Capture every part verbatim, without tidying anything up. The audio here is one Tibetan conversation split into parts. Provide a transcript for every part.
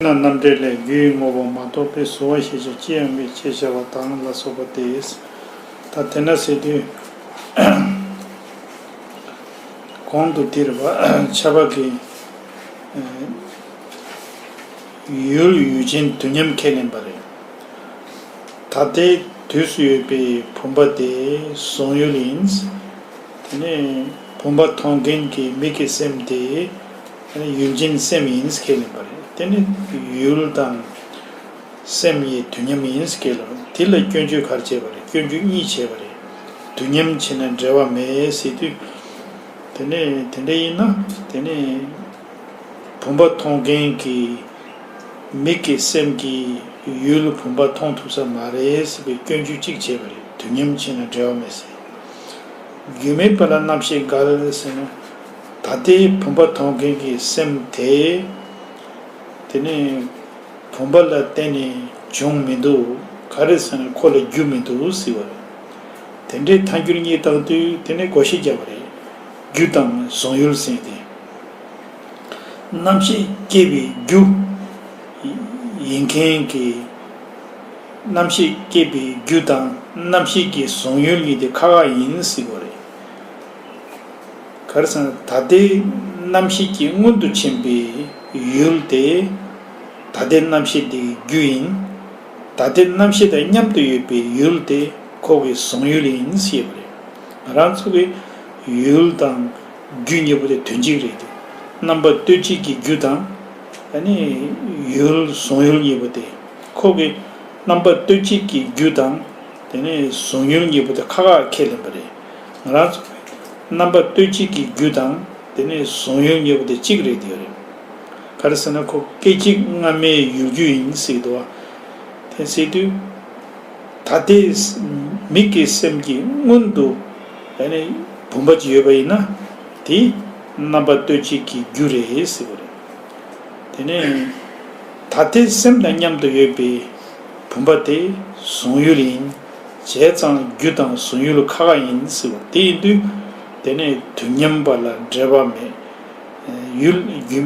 ན་རྣམ་འགྲེལ་ལས། རྒྱུའི་དངོས་པོ་མ་གཏོགས་པའི་གཟུང་བ་ཤེས་བྱ་ཅི་ཡང་མེད་ཅེས་བྱ་བ་དང་ལ་སོགས་པ་སྟེ། ད་དེ་ན་ཟེར་དུས། གོང་དུ་འདིར་བ་ཁྱབ་པ་གི་ཡུལ་ཡུལ་ཅན་དུས་མཉམ་ཁས་ལེན་པ་རེད། ད་ལྟའི་དུས་སུ་ཡོད་པའི་བུམ་པ་དེ་གཟུང་ཡུལ་ཡིན། དེ་ནས་བུམ་པ་མཐོང་མཁན་གྱི་མིག་གི་སེམས་དེ་ཡུལ་ཅན་སེམས་ཡིན་ཁས་ལེན་པ་རེད། དེ་ནི་ཡུལ་དང་སེམས་ཡི་དུས་མཉམ་ཡིན་ཁས་ལེན། དེ་ལ་སྐྱོན་བརྗོད་ག་རེ་བྱས་པ་རེད། སྐྱོན་བརྗོད་གཉིས་བྱས་པ་རེད། དུས་མཉམ་བྱས་ན་འབྲེལ་བ་མེད་ཟེར་དུས། དེ་ནས་དེ་འདྲ་ཡིན་ན་དེ་ནས་བུམ་པ་མཐོང་མཁན་གྱི་མིག་གི་སེམས་ཀྱིས་ཡུལ་བུམ་པ་མཐོང་ཐུབ་ས་མ་རེད་ཟེར་བའི་སྐྱོན་བརྗོད་གཅིག་བྱས་པ་རེད། དུས་མཉམ་བྱས་ན་འབྲེལ་བ་མེད་ཟེར། རྒྱུས་མེད་པ་ལ་རྣམ་ཤེས་འགལ་ཟེར་ན། ད་ལྟའི་བུམ་པ་མཐོང་མཁན་གྱི་སེམས་དེ་དེ་ནས་བུམ་པ་ལ་བརྟེན་ནས་བྱུང་མི་འདུག་ག་རེ་ཟེར་ན་ཁོ་ལ་རྒྱུ་མི་འདུག་ཟེར་བ་རེད། དེ་འདྲའི་ཐལ་འགྱུར་གཉིས་བཏང་དུས་དེ་ནས་བགོ་བཤའ་བརྒྱབ་པ་རེད། རྒྱུ་དང་གཟུང་ཡུལ་ཟེར་ཏེ། རྣམ་ཤེས་སྐྱེས་པའི་རྒྱུ་ཡིན་མཁན་གྱི། རྣམ་ཤེས་སྐྱེས་པའི་རྒྱུ་དང་རྣམ་ཤེས་ཀྱི་གཟུང་ཡུལ་གཉིས་དེ་ཁ་ཁ་ཡིན་ཟེར་བ་རེད། ག་རེ་ཟེར་ན་ད་ལྟའི་རྣམ་ཤེས་ཀྱི་སྔོན་དུ་ཕྱིན་པའི་ཡུལ་དེ། ད་ལྟའི་རྣམ་ཤེས་དེའི་རྒྱུ་ཡིན། ད་ལྟའི་རྣམ་ཤེས་དང་མཉམ་དུ་ཡོད་པའི་ཡུལ་དེ་ཁོ་གི་གཟུང་ཡུལ་ཡིན་ཞེས་པ་རེད། ང་རང་ཚོ་གི་ཡུལ་དང་རྒྱུ་གཉིས་པོ་དེ་དོན་གཅིག་རེད་དེ། རྣམ་པ་ལྟོས་བཅས་ཀྱི་རྒྱུ་དང་། ཨ་ནི་ཡུལ་གཟུང་ཡུལ་གཉིས་པོ་དེ་ཁོ་གི་རྣམ་པ་ལྟོས་བཅས་ཀྱི་རྒྱུ་དང་དེ་ནས་གཟུང་ཡུལ་གཉིས་པོ་དེ་ཁ་ཁ་ཁས་ལེན་པ་རེད། ང་རང་ཚོ་གི་རྣམ་པ་ལྟོས་བཅས་ཀྱི་རྒྱུ་དང་དེ་ནས་གཟུང་ཡུལ་གཉིས་པོ་དེ་གཅིག་རེད་དེ་རེད། ག་རེ་ཟེར་ན་ཁོ་སྐད་ཅིག་སྔ་མའི་ཡུལ་རྒྱུ་ཡིན་ཟེར་གི་འདུག་བ། དེ་ཟེར་དུས། ད་ལྟའི་མིག་གི་སེམས་ཀྱི་སྔོན་དུ་ཨ་ནི་བུམ་པ་ཅིག་ཡོད་པ་ཡིན་ན། དེ་རྣམ་པ་ལྟོས་བཅས་ཀྱི་རྒྱུ་རེད་ཟེར་བ་རེད། དེ་ནས་ད་ལྟའི་སེམས་དང་མཉམ་དུ་ཡོད་པའི་བུམ་པ་དེ་གཟུང་ཡུལ་ཡིན། བྱས་ཙང་རྒྱུ་དང་གཟུང་ཡུལ་ཁ་ཁ་ཡིན་ཟེར་བ་དེ་ཡིན་དུས། དེ་ནས་དུས་མཉམ་པ་ལ་འབྲེལ་བ་མེད། ཡུལ་རྒྱུ་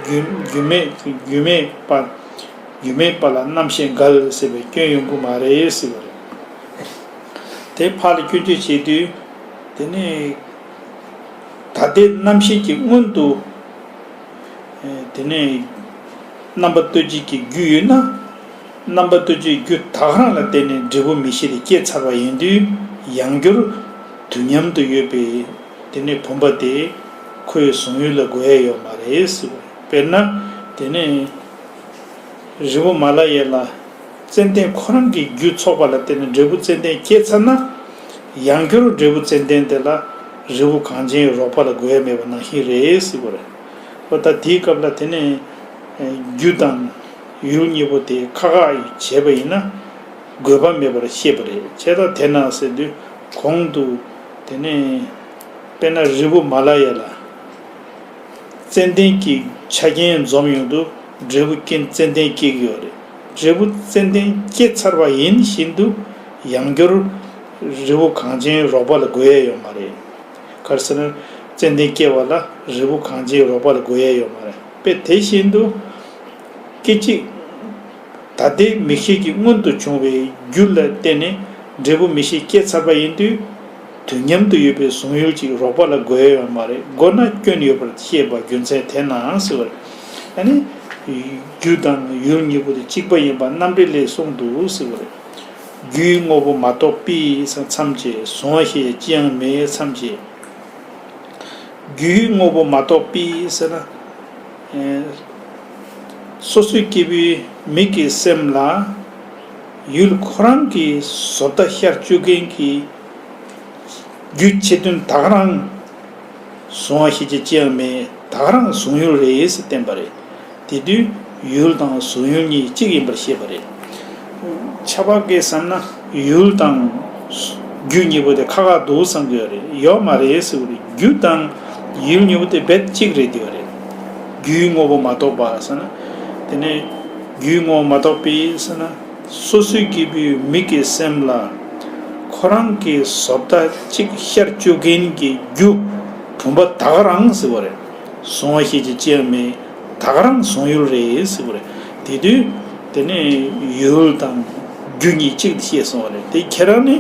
རྒྱུ་རྒྱུ་མེད་རྒྱུ་མེད་པ། རྒྱུ་མེད་པ་ལ་རྣམ་ཤེས་འགལ་ཟེར་བའི་སྐྱོན་ཡོང་གི་མ་རེད་ཟེར་བ་རེད། དེ་ཕར་ལ་སྐྱོན་བརྗོད་བྱེད་དུས། དེ་ནས་ད་ལྟའི་རྣམ་ཤེས་ཀྱི་སྔོན་དུ། དེ་ནས་རྣམ་པ་ལྟོས་བཅས་ཀྱི་རྒྱུ་ཡོད་ན། རྣམ་པ་ལྟོས་བཅས་རྒྱུ་ད་ག་རང་ལ་བརྟེན་ནས་འབྲས་བུ་མིག་ཤེས་དེ་སྐྱེས་ཚར་བ་ཡིན་དུས། ཡང་བསྐྱར་དུས་མཉམ་དུ་ཡོད་པའི་དེ་ནས་བུམ་པ་དེ་ཁོའི་གཟུང་ཡུལ་ལ་དགོས་ཡ་ཡོད་མ་རེད་ཟེར་བ་རེད། དཔེར་ན། དེ་ནས་རི་བོ་མ་ལ་ཡ་ལ་ཙན་དན་ཁོ་རང་གི་རྒྱུ་ཚོགས་པ་ལ་བརྟེན་ནས་འབྲས་བུ་ཙན་དན་སྐྱེས་ཚར་ན། ཡང་བསྐྱར་འབྲས་བུ་ཙན་དན་དེ་ལ་རི་བོ་གངས་ཅན་རོགས་པ་ལ་དགོས་ཡ་མེད་པ་ནང་བཞིན་རེད་ཟེར་བ་རེད། འོ་ད་དེའི་སྐབས་ལ་དེ་ནས་རྒྱུ་དང་ཡུལ་གཉིས་པོ་དེ་ཁ་ཁ་བྱས་པ་ཡིན་ན། དགོས་པ་མེད་པར་ཤེས་པ་རེད། བྱས་ཙང་དེ་ན་ཟེར་དུས་གོང་དུ་དེ་ནས་དཔེར་ན་རི་བོ་མ་ལ་ཡ་ལ་ཙན་དན་གྱི་ཆ་རྐྱེན་འཛོམས་ཡོང་དུས་འབྲས་བུ་ཀྱི་ཙན་དན་སྐྱེ་གི་ཡོད་རེད། འབྲས་བུ་ཙན་དན་སྐྱེ་ཚར་བ་ཡིན་བཞིན་དུ་ཡང་བསྐྱར་རི་བོ་གངས་ཅན་རོགས་པ་ལ་དགོས་ཡ་ཡོད་མ་རེད། ག་རེ་ཟེར་ན་ཙན་དན་སྐྱེ་བ་ལ་རི་བོ་གངས་ཅན་རོགས་པ་ལ་དགོས་ཡ་ཡོད་མ་རེད། དཔེ་དེ་བཞིན་དུ། སྐད་ཅིག་ད་ལྟའི་མིག་ཤེས་ཀྱི་སྔོན་དུ་བྱུང་བའི་རྒྱུ་ལ་བརྟེན་ནས་འབྲས་བུ་མིག་ཤེས་སྐྱེས་ཚར་བ་ཡིན་དུས། དུས་མཉམ་དུ་ཡོད་པའི་གཟུང་ཡུལ་གཅིག་རོགས་པ་ལ་དགོས་ཡ་ཡོད་མ་རེད། དགོས་ན་སྐྱོན་ཡོད་པར་བཤད་པ་རྒྱུ་མཚན་དེ་ན་ཟེར་བ་རེད། ཨ་ནི། རྒྱུ་དང་ཡུལ་གཉིས་པོ་དེ་གཅིག་པ་ཡིན་པ་རྣམ་འགྲེལ་ལས་གསུངས་འདུག་ཟེར་བ་རེད། རྒྱུའི་དངོས་པོ་མ་གཏོགས་པའི་མཚམས་བཅད། གཟུང་བ་ཤེས་ཅི་ཡང་མེད་མཚམས་བཅད། རྒྱུའི་དངོས་པོ་མ་གཏོགས་པའི་ཟེར་ན། སོ་སོའི་སྐྱེས་བུའི་མིག་གི་སེམས་ལ་ཡུལ་ཁོ་རང་གི་བཟོ་ལྟ་ཤར་བཅུག་མཁན་གྱི་རྒྱུ་ཁྱད་དོན་ད་ག་རང་གཟུང་བ་ཤེས་བྱ་ཅི་ཡང་མེད། ད་ག་རང་གཟུང་ཡུལ་རེད་ཟེར་བསྟན་པ་རེད། དེ་དུས་ཡུལ་དང་གཟུང་ཡུལ་གཉིས་གཅིག་ཡིན་པར་བཤད་པ་རེད། ཆ་བག་གིས་བསམ་ན་ཡུལ་དང་རྒྱུ་གཉིས་པོ་དེ་ཁ་ཁ་འདུག་བསམ་གྱི་ཡོད་རེད། ཡོད་མ་རེད་ཟེར་བ་རེད། རྒྱུ་དང་ཡུལ་གཉིས་པོ་དེ་རྦད་གཅིག་རེད་བསྡད་པ་རེད། རྒྱུའི་དངོས་པོ་མ་གཏོགས་པ་ཟེར་ན། དེ་ནས་རྒྱུའི་དངོས་པོ་མ་གཏོགས་པའི་ཟེར་ན། སོ་སོའི་སྐྱེས་བུའི་མིག་གི་སེམས་ལ་ཁོ་རང་གི་བཟོ་ལྟ་གཅིག་ཤར་བཅུག་མཁན་གྱི་རྒྱུ་བུམ་པ་ད་ག་རང་ཟེར་བ་རེད། གཟུང་བ་ཤེས་བྱ་ཅི་ཡང་མེད། ད་ག་རང་གཟུང་ཡུལ་རེད་ཟེར་བ་རེད། དེ་དུས་དེ་ནས་ཡུལ་དང་རྒྱུ་གཉིས་གཅིག་ཏུ་བཤད་སོང་བ་རེད། དེ་ཁྱེད་རང་ནི་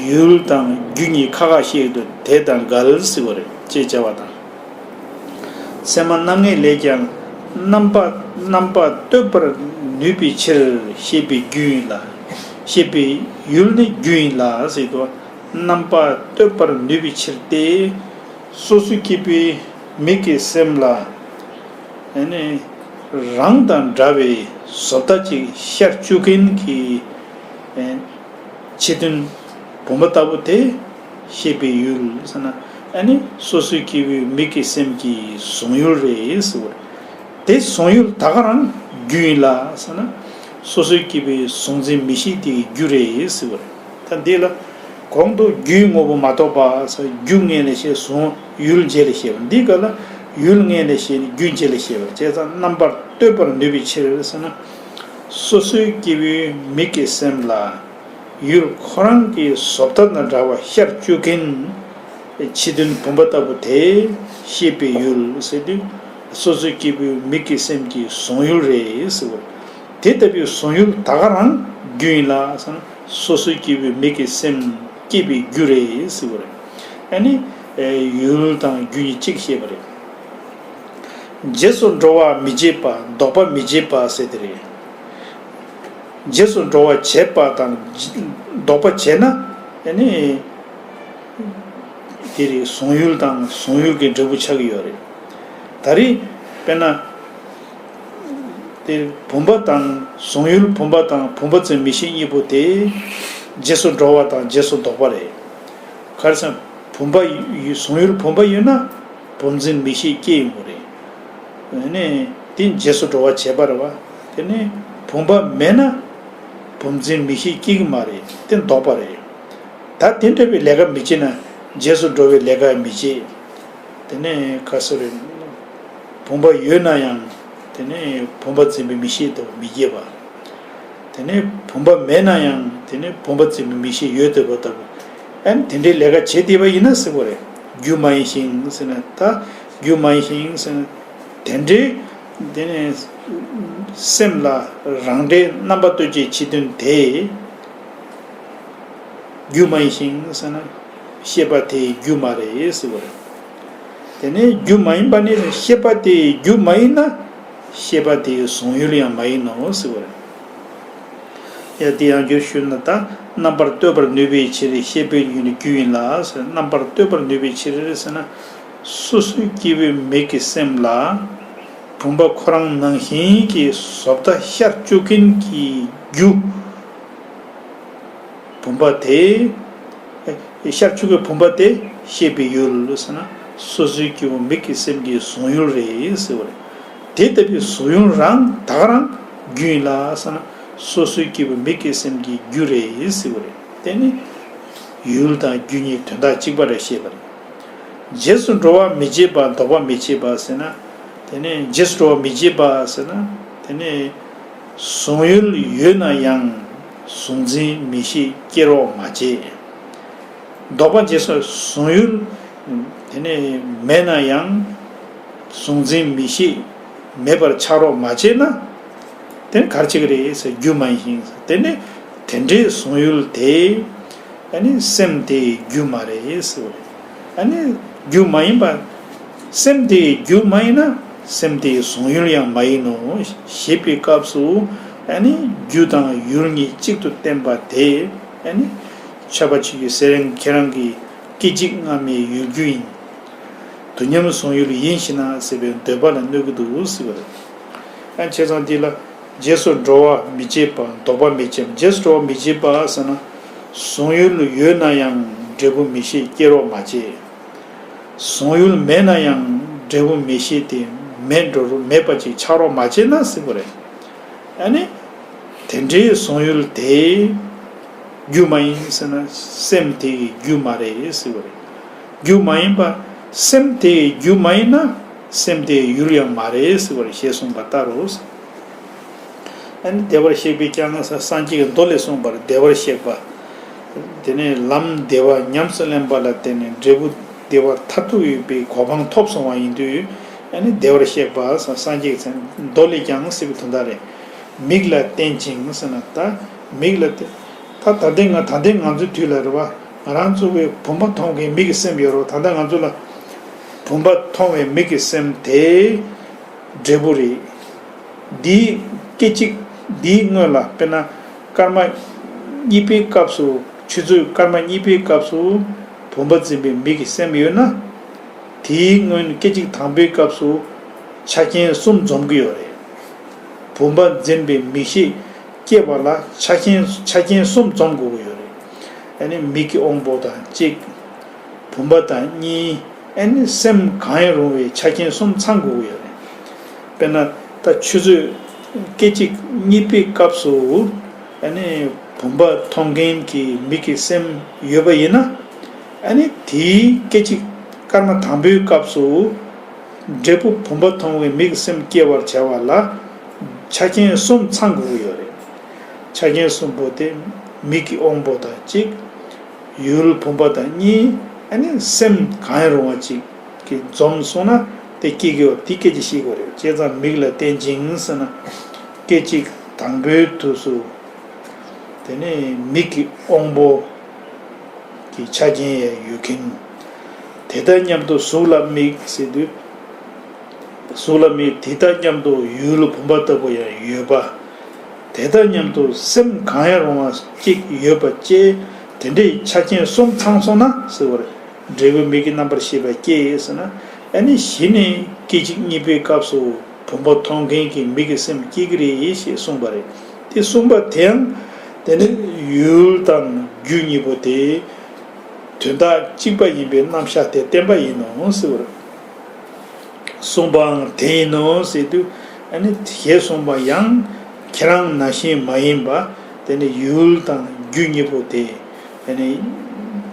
ཡུལ་དང་རྒྱུ་གཉིས་ཁ་ཁ་བཤད་དུས་དེ་དང་འགལ་ཟེར་བ་རེད་ཅེས་བྱ་བ་དང་། ཚད་མ་རྣམ་ངེས་ལས་ཀྱང་རྣམ་པ་རྣམ་པ་གཏོད་པར་ནུས་པའི་ཕྱིར་ཞེས་པའི་རྒྱུ་ཡིན་ལ། ཞེས་པའི་ཡུལ་ནི་རྒྱུ་ཡིན་ལ་ཟེར་དུས། རྣམ་པ་གཏོད་པར་ནུས་པའི་ཕྱིར་ཏེ། སོ་སོའི་སྐྱེས་བུའི་མིག་གི་སེམས་ལ། ཨ་ནི་རང་དང་འདྲ་བའི་བཟོ་ལྟ་ཅིག་ཤར་བཅུག་མཁན་གྱི་ཨེ་ཕྱི་དོན་བུམ་པ་ལྟ་བུ་དེ་ཤེས་པའི་ཡུལ་ཟེར་ན། ཨ་ནི་སོ་སོའི་སྐྱེས་བུའི་མིག་གི་སེམས་ཀྱི་གཟུང་ཡུལ་རེད་ཟེར་བ་རེད། དེ་གཟུང་ཡུལ་ད་ག་རང་རྒྱུ་ཡིན་ལ་ཟེར་ན། སོ་སོའི་སྐྱེས་བུའི་གཟུང་འཛིན་མིག་ཤེས་དེའི་རྒྱུ་རེད་ཟེར་བ་རེད། ད་འདི་ལ་གོང་དུ་རྒྱུའི་དངོས་པོ་མ་གཏོགས་པ་ཟེར་རྒྱུ་སྔོན་ལ་བཤད། གཟུང་ཡུལ་རྗེས་ལ་བཤད་པ། འདི་ག་ལ་ཡུལ་སྔོན་ལ་བཤད་ནས་རྒྱུ་རྗེས་ལ་བཤད་པ་བྱས་ཙང་རྣམ་པར་གཏོད་པར་ནུས་པའི་ཕྱིར་ཟེར་ན། སོ་སོའི་སྐྱེས་བུའི་མིག་གི་སེམས་ལ་ཡུལ་ཁོ་རང་གི་བཟོ་ལྟ་དང་འདྲ་བ་ཤར་བཅུག་མཁན་ཕྱི་དོན་བུམ་པ་ལྟ་བུ་དེ་ཤེས་པའི་ཡུལ་ཟེར་དུས། སོ་སོའི་སྐྱེས་བུའི་མིག་གི་སེམས་ཀྱི་གཟུང་ཡུལ་རེད་ཟེར་བ། དེ་ལྟ་བུའི་གཟུང་ཡུལ་ད་ག་རང་རྒྱུ་ཡིན་ལ་ཟེར་ན། སོ་སོའི་སྐྱེས་བུའི་མིག་གི་སེམས་སྐྱེས་པའི་རྒྱུ་རེད་ཟེར་བ་རེད། ཨ་ནི་ཡུལ་དང་རྒྱུ་གཉིས་གཅིག་བཤད་པ་རེད། རྗེས་སུ་འགྲོ་བ་མི་བྱེད་པ། ལྡོག་པ་མི་བྱེད་པ་ཟེར་དེ་རེད། རྗེས་སུ་འགྲོ་བ་བྱེད་པ་དང་ལྡོག་པ་བྱེད་ན། ཨ་ནི་དེ་རེད། གཟུང་ཡུལ་དང་གཟུང་ཡུལ་གྱི་འབྲས་བུ་ཆགས་ཀྱི་ཡོད་རེད། ད་རེས་དཔེར་ན། དེ་བུམ་པ་དང་གཟུང་ཡུལ་བུམ་པ་དང་བུམ་པ་འཛིན་མིག་ཤེས་གཉིས་པོ་དེ་རྗེས་སུ་འགྲོ་བ་དང་རྗེས་སུ་ལྡོག་པ་རེད། ག་རེ་ཟེར་ན། བུམ་པ་ཡོད། གཟུང་ཡུལ་བུམ་པ་ཡོད་ན་བུམ་འཛིན་མིག་ཤེས་སྐྱེ་ཡོང་གི་རེད། ཨ་ནི་དེ་རྗེས་སུ་འགྲོ་བ་བྱེད་པ་རེད་བ། དེ་ནས་བུམ་པ་མེད་ན་བུམ་འཛིན་མིག་ཤེས་སྐྱེ་གི་མ་རེད། དེ་ལྡོག་པ་རེད། ད་དེ་འདྲ་བའི་ལས་ཀ་མི་བྱེད་ན་རྗེས་སུ་འགྲོ་བའི་ལས་ཀ་མི་བྱེད། དེ་ནས་ག་རེ་ཟེར་རེད། བུམ་པ་ཡོད་ན་ཡང་དེ་ནས་བུམ་པ་འཛིན་པའི་མིག་ཤེས་དེ་མི་སྐྱེ་བ། དེ་ནས་བུམ་པ་མེད་ན་ཡང་དེ་ནས་བུམ་པ་འཛིན་པའི་མིག་ཤེས་ཡོད་བསྡད་པ་ལྟ་བུ། ཨ་ནི་དེ་འདྲའི་ལས་ཀ་བྱེད་བསྡད་པ་ཡིན་ན་ཟེར་བ་རེད། རྒྱུ་མ་ཡིན་ཞིང་ཟེར་ན། ད་རྒྱུ་མ་ཡིན་ཞིང་ཟེར་ན། དེ་འདྲའི་དེ་ནས་སེམས་ལ་རང་འབྲས་རྣམ་པ་གཏོད་བྱེད་ཕྱི་དོན་དེ་རྒྱུ་མ་ཡིན་ཞིང་ཟེར་ན། ཤེས་པ་དེའི་རྒྱུ་མ་རེད་ཟེར་བ་རེད། དེ་ནས་རྒྱུ་མ་ཡིན་པ་ནི་ཤེས་པ་དེའི་རྒྱུ་མ་ཡིན་ན་ཤེས་པ་དེའི་གཟུང་ཡུལ་ཡང་མ་ཡིན་ནོ་ཟེར་བ་རེད། ཡ། དེ་ཡང་བསྒྱུར་ཞུས་ན། ད་རྣམ་པར་གཏོད་པར་ནུས་པའི་ཕྱིར་ཤེས་པའི་ཡུལ་ནི་རྒྱུ་ཡིན་ལ་ཟེར། རྣམ་པར་གཏོད་པར་ནུས་པའི་ཕྱིར་ཟེར་ན། སོ་སོའི་སྐྱེས་བུའི་མིག་གི་སེམས་ལ་བུམ་པ་ཁོ་རང་ནང་བཞིན་གྱི་བཟོ་ལྟ་ཤར་བཅུག་མཁན་གྱི་རྒྱུ། བུམ་པ་དེ། ཤར་བཅུག་གི་བུམ་པ་དེ་ཤེས་པའི་ཡུལ་ཟེར་ན། སོ་སོའི་སྐྱེས་བུ་མིག་གི་སེམས་ཀྱི་གཟུང་ཡུལ་རེད་ཟེར་བ་རེད། དེ་ལྟ་བུའི་གཟུང་ཡུལ་རང་ད་ག་རང་རྒྱུ་ཡིན་ལ་ཟེར་ན། སོ་སོའི་སྐྱེས་བུ་མིག་གི་སེམས་ཀྱི་རྒྱུ་རེད་ཟེར་བ་རེད། དེ་ནི་ཡུལ་དང་རྒྱུ་གཉིས་དོན་དག་གཅིག་པ་རེད་ཞེས་པ་རེད། རྗེས་སུ་འགྲོ་བ་མི་བྱེད་པ། ལྡོག་པ་མི་བྱེད་པ་ཟེར་ན། དེ་ནས་རྗེས་སུ་འགྲོ་བ་མི་བྱེད་པ་ཟེར་ན། དེ་ནས་གཟུང་ཡུལ་ཡོད་ན་ཡང་གཟུང་འཛིན་མིག་ཤེས་སྐྱེ་རོགས་མ་བྱེད། ལྡོག་པ་རྗེས་སུ་གཟུང་ཡུལ་དེ་ནས་མེད་ན་ཡང་གཟུང་འཛིན་མིག་ཤེས་མེད་པར་ཆགས་རོགས་མ་བྱེད་ན། དེ་ནི་ག་རེ་བྱེད་ཀྱི་རེད་ཟེར། རྒྱུ་མ་ཡིན་ཞིང་ཟེར། དེ་ནི་དེ་འདྲའི་གཟུང་ཡུལ་དེ། ཨ་ནི་སེམས་དེའི་རྒྱུ་མ་རེད་ཟེར་བ་རེད། ཨ་ནི་རྒྱུ་མ་ཡིན་པ། སེམས་དེའི་རྒྱུ་མ་ཡིན་ན་སེམས་དེའི་གཟུང་ཡུལ་ཡང་མ་ཡིན་ནོ་ཞེས་པའི་སྐབས་སུ། ཨ་ནི་རྒྱུ་དང་ཡུལ་གཉིས་གཅིག་ཏུ་བསྟན་པ་དེ། ཨ་ནི་ཁྱབ་པ་ཆོས་ཀྱི་སེ་རན་ཁྱེད་རང་གི་སྐད་ཅིག་སྔ་མའི་ཡུལ་རྒྱུ་ཡིན། དུས་མཉམ་གཟུང་ཡུལ་ཡིན་ཞེ་ན་ཟེར་བའི་འདོད་པ་ལ་གནོད་ཀྱི་འདུག་ཟེར་བ་རེད། ཨ་བྱས་ཙང་འདི་ལ་རྗེས་སུ་འགྲོ་བ་མི་བྱེད་པ། ལྡོག་པ་མི་བྱེད་པ། རྗེས་སུ་འགྲོ་བ་མི་བྱེད་པ་ཟེར་ན། གཟུང་ཡུལ་ཡོད་ན་ཡང་འབྲས་བུ་མིག་ཤེས་སྐྱེ་རོགས་མ་བྱེད། གཟུང་ཡུལ་མེད་ན་ཡང་འབྲས་བུ་མིག་ཤེས་དེ་མེད་འགྲོ་རུ་མེད་པ་ཅིག་ཆགས་རོགས་མ་བྱེད་ན་ཟེར་བ་རེད། ཨ་ནི། དེ་འདྲའི་གཟུང་ཡུལ་དེ་རྒྱུ་མ་ཡིན་ཟེར་ན་སེམས་དེ་ཡི་རྒྱུ་མ་རེད་ཟེར་བ་རེད། རྒྱུ་མ་ཡིན་པ། སེམས་དེ་ཡི་རྒྱུ་མ་ཡིན་ན་སེམས་དེ་ཡི་ཡུལ་ཡང་མ་རེད་ཟེར་བ་རེད། ཞེས་གསུངས་པ་ལྟར་རོ། ཨ་ནི་བདེ་བར་གཤེགས་པའི་སྐྱབས་མགོན་སངས་རྒྱས་ཀྱི་མདོ་ལས་གསུངས་པར་བདེ་བར་གཤེགས་པ། དེ་ནས་ལམ་བདེ་བ་ཉམས་སུ་ལེན་པ་ལ་བརྟེན་ནས་འབྲས་བུ་བདེ་བ་མཐར་ཐུག་ཡོད་པའི་གོ་འཕང་ཐོབ་སོང་བ་ཡིན་དུས། ཨ་ནི་བདེ་བར་གཤེགས་པ་སངས་རྒྱས་ཀྱི་མདོ་ལས་ཀྱང་ཟེར་བའི་དོན་དག་རེད། མིག་ལ་བརྟེན་ཅིང་ཟེར་ན་ད་མིག་ལ་བརྟེན། ད་ད་ལྟའི་ང་ད་ལྟའི་ང་ཚོའི་དུས་ལ་རེད་བ། ང་རང་ཚོ་བའི་བུམ་པ་མཐོང་མཁན་མིག་གི་སེམས་ཡོད་རེད་བ། ད་ལྟ་ང་ཚོ་ལ་བུམ་པ་མཐོང་བའི་མིག་གི་སེམས་དེ་འབྲས་བུ་རེད། འདིའི་སྐད་ཅིག་འདིའི་སྔོན་ལ་དཔེར་ན་སྐར་མ་གཉིས་པའི་སྐབས་སུ་ཆུ་ཚོད་སྐར་མ་གཉིས་པའི་སྐབས་སུ་བུམ་པ་འཛིན་པའི་མིག་གི་སེམས་ཡོད་ན། དེའི་སྔོན་སྐད་ཅིག་དང་པོའི་སྐབས་སུ་ཆ་རྐྱེན་གསུམ་འཛོམས་ཀྱི་ཡོད་རེད། བུམ་པ་འཛིན་པའི་མིག་ཤེས་སྐྱེ་བ་ལ་ཆ་རྐྱེན་ཆ་རྐྱེན་གསུམ་འཛོམས་དགོས་ཀྱི་ཡོད་རེད། ཨ་ནི་མིག་གི་དབང་པོ་དང་གཅིག་བུམ་པ་དང་གཉིས། ཨ་ནི་སེམས་གང་ཡང་རུང་བའི་ཆ་རྐྱེན་གསུམ་ཚང་དགོས་ཀྱི་ཡོད་རེད། དཔེར་ན་ད་ཆུ་ཚོད་སྐད་ཅིག་གཉིས་པའི་སྐབས་སུ་ཨ་ནི་བུམ་པ་མཐོང་མཁན་གྱི་མིག་གི་སེམས་ཡོད་པ་ཡིན་ན། ཨ་ནི་དེའི་སྐད་ཅིག་སྐར་མ་དང་པོའི་སྐབས་སུ་འབྲས་བུ་བུམ་པ་མཐོང་བའི་མིག་གི་སེམས་སྐྱེ་བར་བྱ་བ་ལ་ཆ་རྐྱེན་གསུམ་ཚང་དགོས་ཀྱི་ཡོད་རེད། ཆ་རྐྱེན་གསུམ་པོ་དེ་མིག་གི་དབང་པོ་དང་གཅིག་ཡུལ་བུམ་པ་དང་གཉིས། ཨ་ནི་སེམས་གང་ཡང་རུང་བ་གཅིག་གིས་འཛོམས་སོང་ན་དེ་སྐྱེ་གི་ཡོད། དེ་སྐད་ཅིག་ཤེས་དགོས་རེད། བྱས་ཙང་མིག་ལ་བརྟེན་ཅིང་ཟེར་ན་སྐད་ཅིག་དང་པོའི་དུས་སུ། དེ་ནས་མིག་གི་དབང་པོ་གི་ཆ་རྐྱེན་ཡང་ཡོད་མཁན། དེ་དང་མཉམ་དུ་གཟུགས་ལ་དམིགས་ཟེར་དུས། གཟུགས་ལ་དམིགས། དེ་དང་མཉམ་དུ་ཡུལ་བུམ་པ་ལྟ་བུ་ཡང་ཡོད་པ། དེ་དང་མཉམ་དུ་སེམས་གང་ཡང་རུང་བ་གཅིག་ཡོད་པ་བཅས། དེ་འདྲའི་ཆ་རྐྱེན་གསུམ་ཚང་སོང་ན་ཟེར་བར། འབྲས་བུ་མིག་གི་རྣམ་པར་ཤེས་པ་སྐྱེ་ཟེར་ན། ཨ་ནི་གཞི་ནས་སྐད་ཅིག་གཉིས་པའི་སྐབས་སུ་བུམ་པ་མཐོང་མཁན་གྱི་མིག་གི་སེམས་སྐྱེ་གི་རེད་ཞེས་གསུངས་པ་རེད། དེ་གསུངས་པ་དེའང་དེ་ནི་ཡུལ་དང་རྒྱུ་གཉིས་པོ་དེ་དོན་དག་གཅིག་པ་ཡིན་པའི་རྣམ་གཞག་དེ་བསྟན་པ་ཡིན་ནོ་ཟེར་བར། གསུངས་པའང་དེ་ཡིན་ནོ་ཟེར་དུས། ཨ་ནི་ཞེས་གསུངས་པ་ཡང་ཁྱེད་རང་ནང་བཞིན་མ་ཡིན་པ། དེ་ནི་ཡུལ་དང་རྒྱུ་གཉིས་པོ་དེ། དེ་ནི་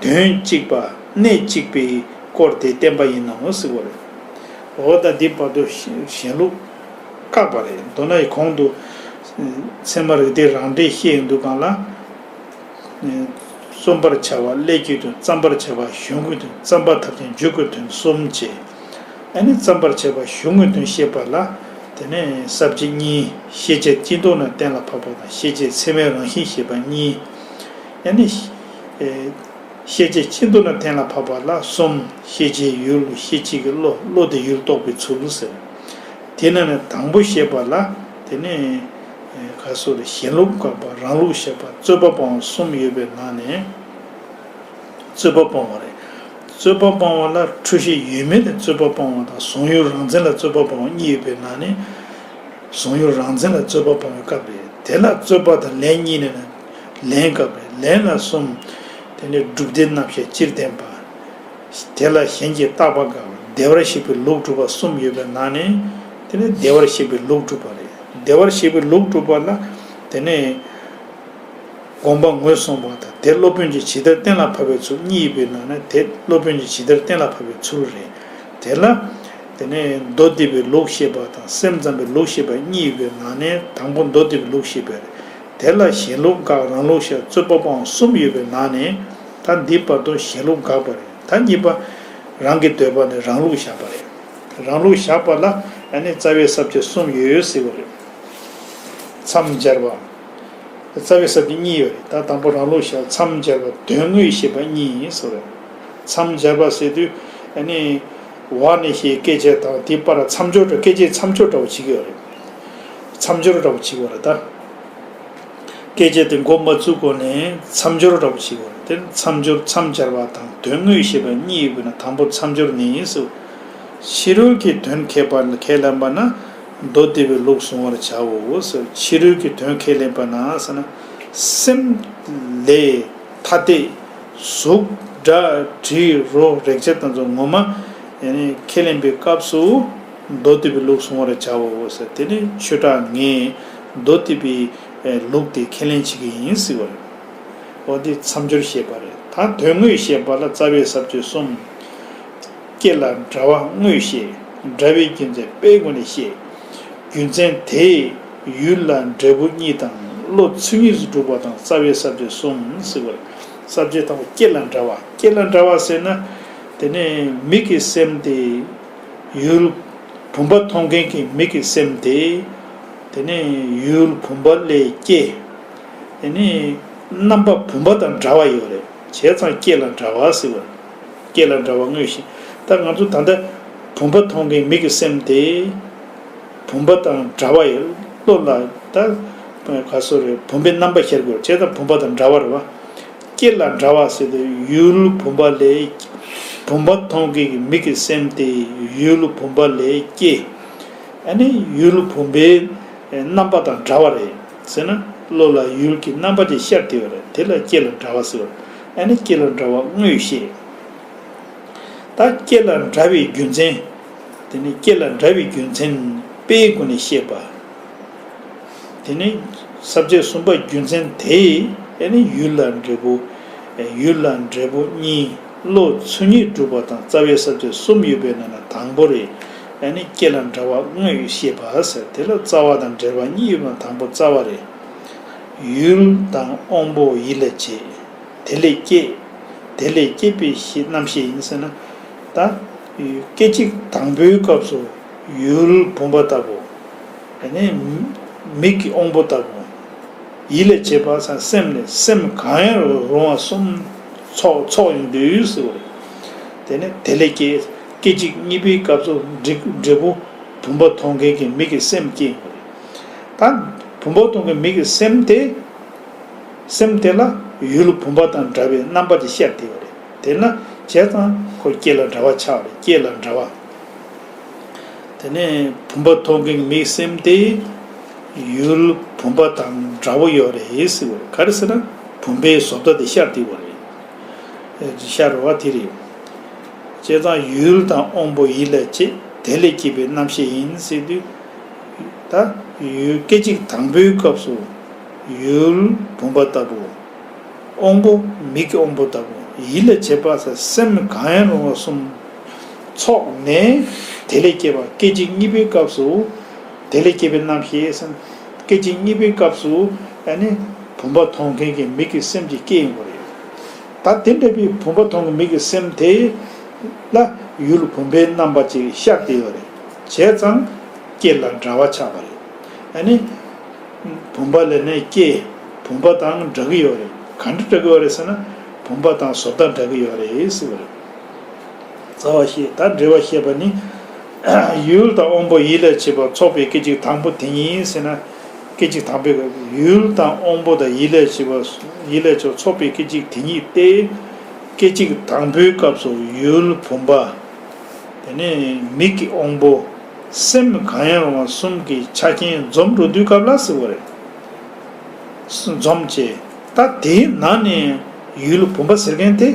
དོན་གཅིག་པ་གནད་གཅིག་པའི་སྐོར་དེ་བསྟན་པ་ཡིན་ནོ་ཟེར་བ་རེད། འོ་ད་འདི་བར་དུ་གཞན་ལུགས་བཀག་པ་རེད། མདོར་ན་ཡི་གོང་དུ་ཚད་མ་རིགས་གཏེར་རང་འགྲེལ་བཤད་ཡོང་དུས་སྒང་ལ། རྩོམ་པར་བྱ་བ་ཀླད་ཀྱི་དོན། བརྩམ་པར་བྱ་བ་གཞུང་གི་དོན། བརྩམ་པ་ཐབས་ཅན་འཇུག་གི་དོན་གསུམ་བཅས། ཨ་ནི་བརྩམ་པར་བྱ་བ་གཞུང་གི་དོན་བཤད་པ་ལ། དེ་ནས་ས་བཅད་གཉིས། ཤེས་བྱེད་སྤྱི་ལྡོག་ན་གཏན་ལ་ཕབ་པ་དང་། ཤེས་བྱེད་ཚད་མའི་རང་བཞིན་བཤད་པ་གཉིས། ཨ་ནི། ཤེས་བྱེད་སྤྱི་ལྡོག་ན་གཏན་ལ་ཕབ་པ་ལ་གསུམ། ཤེས་བྱའི་ཡུལ། ཤེས་བྱེད་ཀྱི་བློ། བློ་དེ་ཡུལ་རྟོགས་པའི་ཚུལ་ཟེར། དེ་ནས་ནི་དང་པོ་བཤད་པ་ལ། དེ་ནས་ག་སོགས་ལ་གཞན་ལུགས་བཀག་པ། རང་ལུགས་བཤད་པ། རྩོད་པ་སྤོང་བ་གསུམ་ཡོད་པའི་ནང་ནས། རྩོད་པ་སྤོང་བ་རེད། རྩོད་པ་སྤོང་བ་ལ་འཁྲུལ་ཤེས་ཡོད་མེད་ལ་རྩོད་པ་སྤོང་བ་དང་། གཟུང་ཡུལ་རང་མཚན་ལ་རྩོད་པ་སྤོང་བ་གཉིས་ཡོད་པའི་ནང་ནས། གཟུང་ཡུལ་རང་མཚན་ལ་རྩོད་པ་སྤོང་བའི་སྐབས་རེད། དེ་ལ་རྩོད་པ་དང་ལན་གཉིས་ནས་ན་ལན་སྐབས་རེད། ལན་ལ་གསུམ། དེ་ནས་སྒྲུབ་བདེ་རྣམ་བཤད་སྤྱིར་བསྟན་པ། དེ་ལ་གཞན་གྱིས་བརྟག་པ་དགག་པ། བདེ་བར་གཤེགས་པའི་ལུགས་སྒྲུབ་པ་གསུམ་ཡོད་པའི་ནང་ནས། དེ་ནས་བདེ་བར་གཤེགས་པའི་ལུགས་སྒྲུབ་པ་རེད། བདེ་བར་གཤེགས་པའི་ལུགས་སྒྲུབ་པ་ལ། དེ་ནས་དགོངས་པ་ངོས་བཟུང་བ་དང་། དེ་སློབ་དཔོན་གྱིས་ཇི་ལྟར་གཏན་ལ་ཕབ་པའི་ཚུལ་གཉིས་ཡོད་པའི་ནང་ནས། དེ་སློབ་དཔོན་གྱིས་ཇི་ལྟར་གཏན་ལ་ཕབ་པའི་ཚུལ་རེད། དེ་ལ། དེ་ནས་མདོ་སྡེ་པའི་ལུགས་བཤད་པ་དང་སེམས་ཙམ་པའི་ལུགས་བཤད་པ་གཉིས་ཡོད་པའི་ནང་ནས། དང་པོ་མདོ་སྡེ་པའི་ལུགས་བཤད་པ་རེད། དེ་ལ་གཞན་ལུགས་བཀག་རང་ལུགས་བཞག་རྩོད་པ་སྤོང་གསུམ་ཡོད་པའི་ནང་ནས། ད་འདི་བར་དུ་གཞན་ལུགས་བཀག་པ་རེད། ད་གཉིས་པ་རང་གི་འདོད་པ་ནས་རང་ལུགས་བཞག་པ་རེད། རང་ལུགས་བཞག་པ་ལ་ཨ་ནི་རྩ་བའི་ས་བཅད་གསུམ་ཡོད་ཟེར་བ་རེད། མཚམས་སྦྱར་བ། རྩ་བའི་ས་བཅད་གཉིས་ཡོད་རེད། ད་དང་པོ་རང་ལུགས་བཞག་མཚམས་སྦྱར་བ། དོན་དངོས་བཤད་པ་གཉིས་ཡིན་ཟེར་བ་རེད། མཚམས་སྦྱར་བ་ཟེར་དུས་ཨ་ནི་འོག་ནས་བཤད་སྐད་ཆ་དང་དེ་བར་མཚམས་སྦྱོར་འདྲ། སྐད་ཆའི་མཚམས་སྦྱོར་འདྲ་བོ་བྱེད་ཀྱི་ཡོད་རེད། མཚམས་སྦྱོར་འདྲ་བོ་བྱེད་ཀྱི་ཡོད་རེད་ད། སྐད་ཆ་དེ་འགོ་མ་བཙུགས་གོང་ནས་མཚམས་སྦྱོར་འདྲ་བོ་བྱེད་དགོས་རེད། དེ་མཚམས་སྦྱོར། མཚམས་སྦྱར་བ་དང་དོན་དངོས་བཤད་པ་གཉིས་ཡོད་པས་ན། དང་པོ་མཚམས་སྦྱོར་ནི་ཟེར། ཕྱི་རོལ་གྱི་དོན་ཁས་པ། ཁས་ལེན་པ་ན་མདོ་སྡེ་པའི་ལུགས་བཟུང་བར་བྱའོ་ཟེར། ཕྱི་རོལ་གྱི་དོན་ཁས་ལེན་པ་ན་ཟེར་ན། སེམས་ལས་ཐ་དད་གཟུགས་སྒྲ་དྲི་རོ་རེག་བྱ་དེ་ཚོ་ངོ་མ་ཡང་ནི་ཁས་ལེན་པའི་སྐབས་སུ། མདོ་སྡེ་པའི་ལུགས་བཟུང་བར་བྱའོ་ཟེར། དེ་ནི་ཆོས་གྲགས་ངས་མདོ་སྡེ་པའི་ལུགས་དེ་ཁས་ལེན་བྱེད་ཀྱི་ཡིན་ཟེར་བ་རེད། འོ་འདི་མཚམས་སྦྱོར་བཤད་པ་རེད། ད་དོན་དངོས་བཤད་པ་ལ་རྩ་བའི་ས་བཅད་གསུམ། སྐྱེ་ལ་འདྲ་བ་དངོས་བཤད། འདྲ་བའི་རྒྱུ་མཚན་དཔེའི་སྒོ་ནས་བཤད། རྒྱུ་མཚན་དེས་ཡུལ་ལ་འབྲས་བུ་གཉིས་དང་། བློ་ཚུལ་གཉིས་སུ་གྲུབ་པ་དང་། རྩ་བའི་ས་བཅད་གསུམ་ཟེར་བ་རེད། ས་བཅད་དང་པོ་སྐྱེ་ལ་འདྲ་བ། སྐྱེ་ལ་འདྲ་བ་ཟེར་ན། དེ་ནས་མིག་གི་སེམས་དེ། ཡུལ་བུམ་པ་མཐོང་མཁན་གྱི་མིག་གི་སེམས་དེ། དེ་ནས་ཡུལ་བུམ་པ་ལས་སྐྱེ། དེ་ནས་རྣམ་པ་བུམ་པ་དང་འདྲ་བ་ཡོད་རེད། བྱས་ཙང་སྐྱེ་ལ་འདྲ་བ་ཟེར་བ། སྐྱེ་ལ་འདྲ་བ་དངོས་ཤེས། ད་ང་ཚོ་ད་ལྟ་བུམ་པ་མཐོང་མཁན་མིག་གི་སེམས་དེ་བུམ་པ་དང་འདྲ་བ་ཡོད། བློ་ལ་ད་ག་སོ་རེད། བུམ་པའི་རྣམ་པ་ཤར་དགོས། བྱས་ཙང་བུམ་པ་དང་འདྲ་བ་རེད་བ། སྐྱེ་ལ་འདྲ་བ་ཟེར་དུས་ཡུལ་བུམ་པ་ལས། བུམ་པ་མཐོང་མཁན་གྱི་མིག་གི་སེམས་དེ་ཡུལ་བུམ་པ་ལས་སྐྱེ། ཨ་ནི་ཡུལ་བུམ་པའི་རྣམ་པ་དང་འདྲ་བ་རེད་ཟེར་ན། བློ་ལ་ཡུལ་གྱི་རྣམ་པ་དེ་ཤར་བསྡད་པ་རེད། དེ་ལ་སྐྱེ་ལ་འདྲ་བ་ཟེར་བ། ཨ་ནི་སྐྱེ་ལ་འདྲ་བ་དངོས་ཤེས། ད་སྐྱེ་ལ་འདྲ་བའི་རྒྱུ་མཚན། དེ་ནི་སྐྱེ་ལ་འདྲ་བའི་རྒྱུ་མཚན་དཔེའི་སྒོ་ནས་བཤད་པ། དེ་ནི་ས་བཅད་གསུམ་པ་རྒྱུ་མཚན་དེ་ཨ་ནི་ཡུལ་ལ་འབྲས་བུ། ཡུལ་ལ་འབྲས་བུ་གཉིས། བློ་ཚུལ་གཉིས་སྒྲུབ་པ་དང་རྩ་བའི་ས་བཅད་གསུམ་ཡོད་པའི་ནང་ན་དང་པོ་རེད། ཨ་ནི་སྐྱེ་ལ་འདྲ་བ་དངོས་བཤད་པ་ཟེར། དེ་ལ་རྩ་བ་དང་འབྲེལ་བ་གཉིས་ཡོད་པ་དང་པོ་རྩ་བ་རེད། ཡུལ་དང་དབང་པོ་ཡིད་ལ་བྱེད། དེ་ལས་སྐྱེས། དེ་ལས་སྐྱེས་པའི་ཤེས་རྣམ་ཤེས་ཡིན་ཟེར་ན། ད་སྐད་ཅིག་དང་པོའི་སྐབས་སུ་ཡུལ་བུམ་པ་ལྟ་བུ། དེ་ནས་མིག་གི་དབང་པོ་ལྟ་བུ། ཡིད་ལ་བྱེད་པ་ཟེར་སེམས་ནས། སེམས་གང་ཡང་རུང་བ་གསུམ་ཚོགས་ཚོགས་ཡོང་དུས་ཟེར་བ་རེད། དེ་ནས་དེ་ལས་སྐྱེས། སྐད་ཅིག་གཉིས་པའི་སྐབས་སུ་འབྲས་འབྲས་བུ་བུམ་པ་མཐོང་མཁན་གྱི་མིག་གི་སེམས་སྐྱེ་ཡོང་བ་རེད། ད་བུམ་པ་མཐོང་མཁན་མིག་གི་སེམས་དེ། སེམས་དེ་ལ་ཡུལ་བུམ་པ་དང་འདྲ་བའི་རྣམ་པ་དེ་ཤར་བསྡད་པ་རེད། དེས་ན་བྱས་ཙང་ཁོ་སྐྱེ་ལ་འདྲ་བ་ཆགས་པ་རེད། སྐྱེ་ལ་འདྲ་བ། དེ་ནས་བུམ་པ་མཐོང་མཁན་མིག་སེམས་དེ་ཡུལ་བུམ་པ་དང་འདྲ་བོ་ཡོད་རེད་ཟེར་བ་རེད། ག་རེ་ཟེར་ན་བུམ་པའི་བཟོ་ལྟ་དེ་ཤར་བསྡད་པ་རེད། ཤར་བ་དེ་རེད། བྱས་ཙང་ཡུལ་དང་དབང་པོ་ཡིད་ལ་བྱེད། དེ་ལས་སྐྱེས་པའི་རྣམ་ཤེས་ཡིན་ཟེར་དུས། ད་ཡུལ་སྐད་ཅིག་དང་པོའི་སྐབས་སུ་ཡུལ་བུམ་པ་ལྟ་བུ། དབང་པོ་མིག་གི་དབང་པོ་ལྟ་བུ། ཡིད་ལ་བྱེད་པ་ཟེར་སེམས་གང་ཡང་རུང་བ་གསུམ་ཚོགས་ནས། དེ་ལས་སྐྱེས་པ། སྐད་ཅིག་གཉིས་པའི་སྐབས་སུ་དེ་ལས་སྐྱེས་པའི་རྣམ་ཤེས་སམ། སྐད་ཅིག་གཉིས་པའི་སྐབས་སུ་ཨ་ནི་བུམ་པ་མཐོང་མཁན་གྱི་མིག་གི་སེམས་ཀྱིས་སྐྱེ་ཡོང་གི་རེད། ད་དེ་འདྲ་བའི་བུམ་པ་མཐོང་གི་མིག་གི་སེམས་དེ་ལ་ཡུལ་བུམ་པའི་རྣམ་པ་ཅིག་ཤར་བསྡད་ཡོད་རེད། བྱས་ཙང་སྐྱེ་ལ་འདྲ་བ་ཆགས་པ་རེད། ཨ་ནི་བུམ་པ་ལས་ནས་སྐྱེ། བུམ་པ་དང་འདྲ་གི་ཡོད་རེད། ག་འདྲ་འདྲ་གི་ཡོད་རེད་ཟེར་ན། བུམ་པ་དང་བཟོ་ལྟ་འདྲ་གི་ཡོད་རེད་ཟེར་བ་རེད། རྩ་བ་ཤེས། ད་འབྲེལ་བ་བཤད་པ་ནི། ཡུལ་དང་དབང་པོ་ཡིད་ལ་བྱེད་པ་ཚོགས་པའི་སྐད་ཅིག་དང་པོ་དེ་ཉིད་ཟེར་ན། སྐད་ཅིག་དང་པོའི་སྐབས་ཡུལ་དང་དབང་པོ་དང་ཡིད་ལ་བྱེད་པ། ཡིད་ལ་བྱེད་པ་ཚོགས་པའི་སྐད་ཅིག་དེ་ཉིད་སྟེ། སྐད་ཅིག་དང་པོའི་སྐབས་སུ་ཡུལ་བུམ་པ། དེ་ནས་མིག་གི་དབང་པོ། སེམས་གང་ཡང་རུང་བ་གསུམ་གྱི་ཆ་རྐྱེན་འཛོམས་འགྲོ་དུས་སྐབས་ལ་ཟེར་བ་རེད། འཛོམས་བྱས། ད་དེའི་ནང་ནས་ཡུལ་བུམ་པ་ཟེར་མཁན་དེ།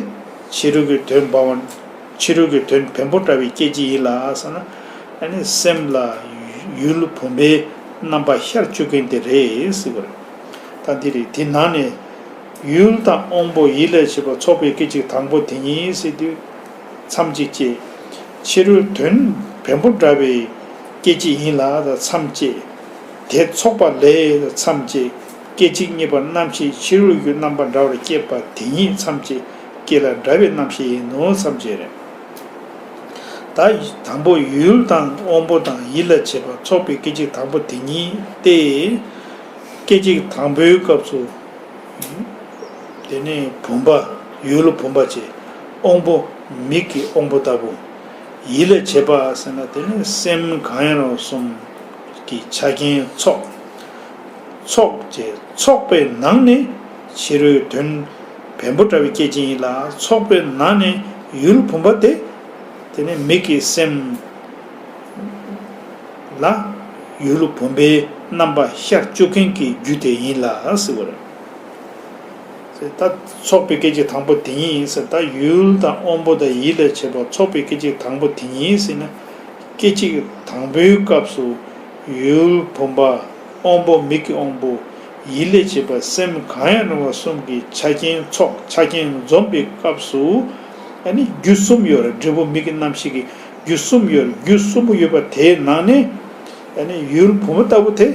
ཕྱི་རོལ་གྱི་དོན་འབའ་བ། ཕྱི་རོལ་གྱི་དོན་བེམ་པོ་འདྲ་བའི་སྐད་ཅིག་ཡིན་ལ་ཟེར་ན། ཨ་ནི་སེམས་ལ་ཡུལ་བུམ་པའི་རྣམ་པ་ཤར་བཅུག་མཁན་དེ་རེད་ཟེར་བ་རེད། ད་འདི་རེད། དེ་ནང་ནས་ཡུལ་དང་དབང་པོ་ཡིད་ལ་བྱེད་པ་ཚོགས་པའི་སྐད་ཅིག་དང་པོ་དེ་ཉིད་ཟེར་དུས། མཚམས་གཅིག་བཅད། ཕྱི་རོལ་དོན་བེམ་པོ་འདྲ་བའི་སྐད་ཅིག་ཡིན་ལ་ད་མཚམས་བཅད། དེ་ཚོགས་པ་ལས་མཚམས་བཅད། སྐད་ཅིག་གཉིས་པ་རྣམ་ཤེས་ཕྱི་རོལ་གྱི་རྣམ་པ་འདྲ་བར་སྐྱེས་པ་དེ་ཉིད་མཚམས་བཅད། སྐྱེ་ལ་འདྲ་བའི་རྣམ་ཤེས་ཡིན་ནོ་མཚམས་བཅད་རེད། ད་དང་པོ་ཡུལ་དང་དབང་པོ་དང་ཡིད་ལ་བྱེད་པ་ཚོགས་པའི་སྐད་ཅིག་དང་པོ་དེ་ཉིད་སྟེ། སྐད་ཅིག་དང་པོའི་སྐབས་སུ། དེ་ནས་བུམ་པ། ཡུལ་བུམ་པ་བྱས། དབང་པོ་མིག་གི་དབང་པོ་ལྟ་བུ། ཡིད་ལ་བྱེད་པ་ཟེར་ན་དེ་ནི་སེམས་གང་ཡང་རུང་གསུམ་གྱི་ཆ་རྐྱེན་ཚོགས། ཚོགས་བྱས། ཚོགས་པའི་ནང་ནས་ཕྱི་རོལ་དོན་བེམ་པོ་འདྲ་བའི་སྐད་ཅིག་ཡིན་ལ། ཚོགས་པའི་ནང་ནས་ཡུལ་བུམ་པ་དེ། དེ་ནི་མིག་གི་སེམས་ལ་ཡུལ་བུམ་པའི་རྣམ་པ་ཤར་བཅུག་མཁན་གྱི་རྒྱུ་དེ་ཡིན་ལ་ཟེར་བ་རེད། ད་ཚོགས་པའི་སྐད་ཅིག་དང་པོ་དེ་ཉིད་ཡིན་ཟེར། ད་ཡུལ་དང་དབང་པོ་དང་ཡིད་ལ་བྱེད་པ་ཚོགས་པའི་སྐད་ཅིག་དང་པོ་དེ་ཉིད་ཟེར་ན། སྐད་ཅིག་དང་པོའི་སྐབས་སུ་ཡུལ་བུམ་པ། དབང་པོ་མིག་གི་དབང་པོ། ཡིད་ལ་བྱེད་པ་སེམས་གང་ཡང་རུང་བ་གསུམ་གྱི་ཆ་རྐྱེན་ཚོགས། ཆ་རྐྱེན་འཛོམས་པའི་སྐབས་སུ། ཨ་ནི་རྒྱུ་གསུམ་ཡོད་རེད། འབྲས་བུ་མིག་གི་རྣམ་ཤེས་ཀྱི་རྒྱུ་གསུམ་ཡོད་རེད། རྒྱུ་གསུམ་པོ་ཡོད་པ་དེའི་ནང་ནས། ཨ་ནི་ཡུལ་བུམ་པ་ལྟ་བུ་དེ།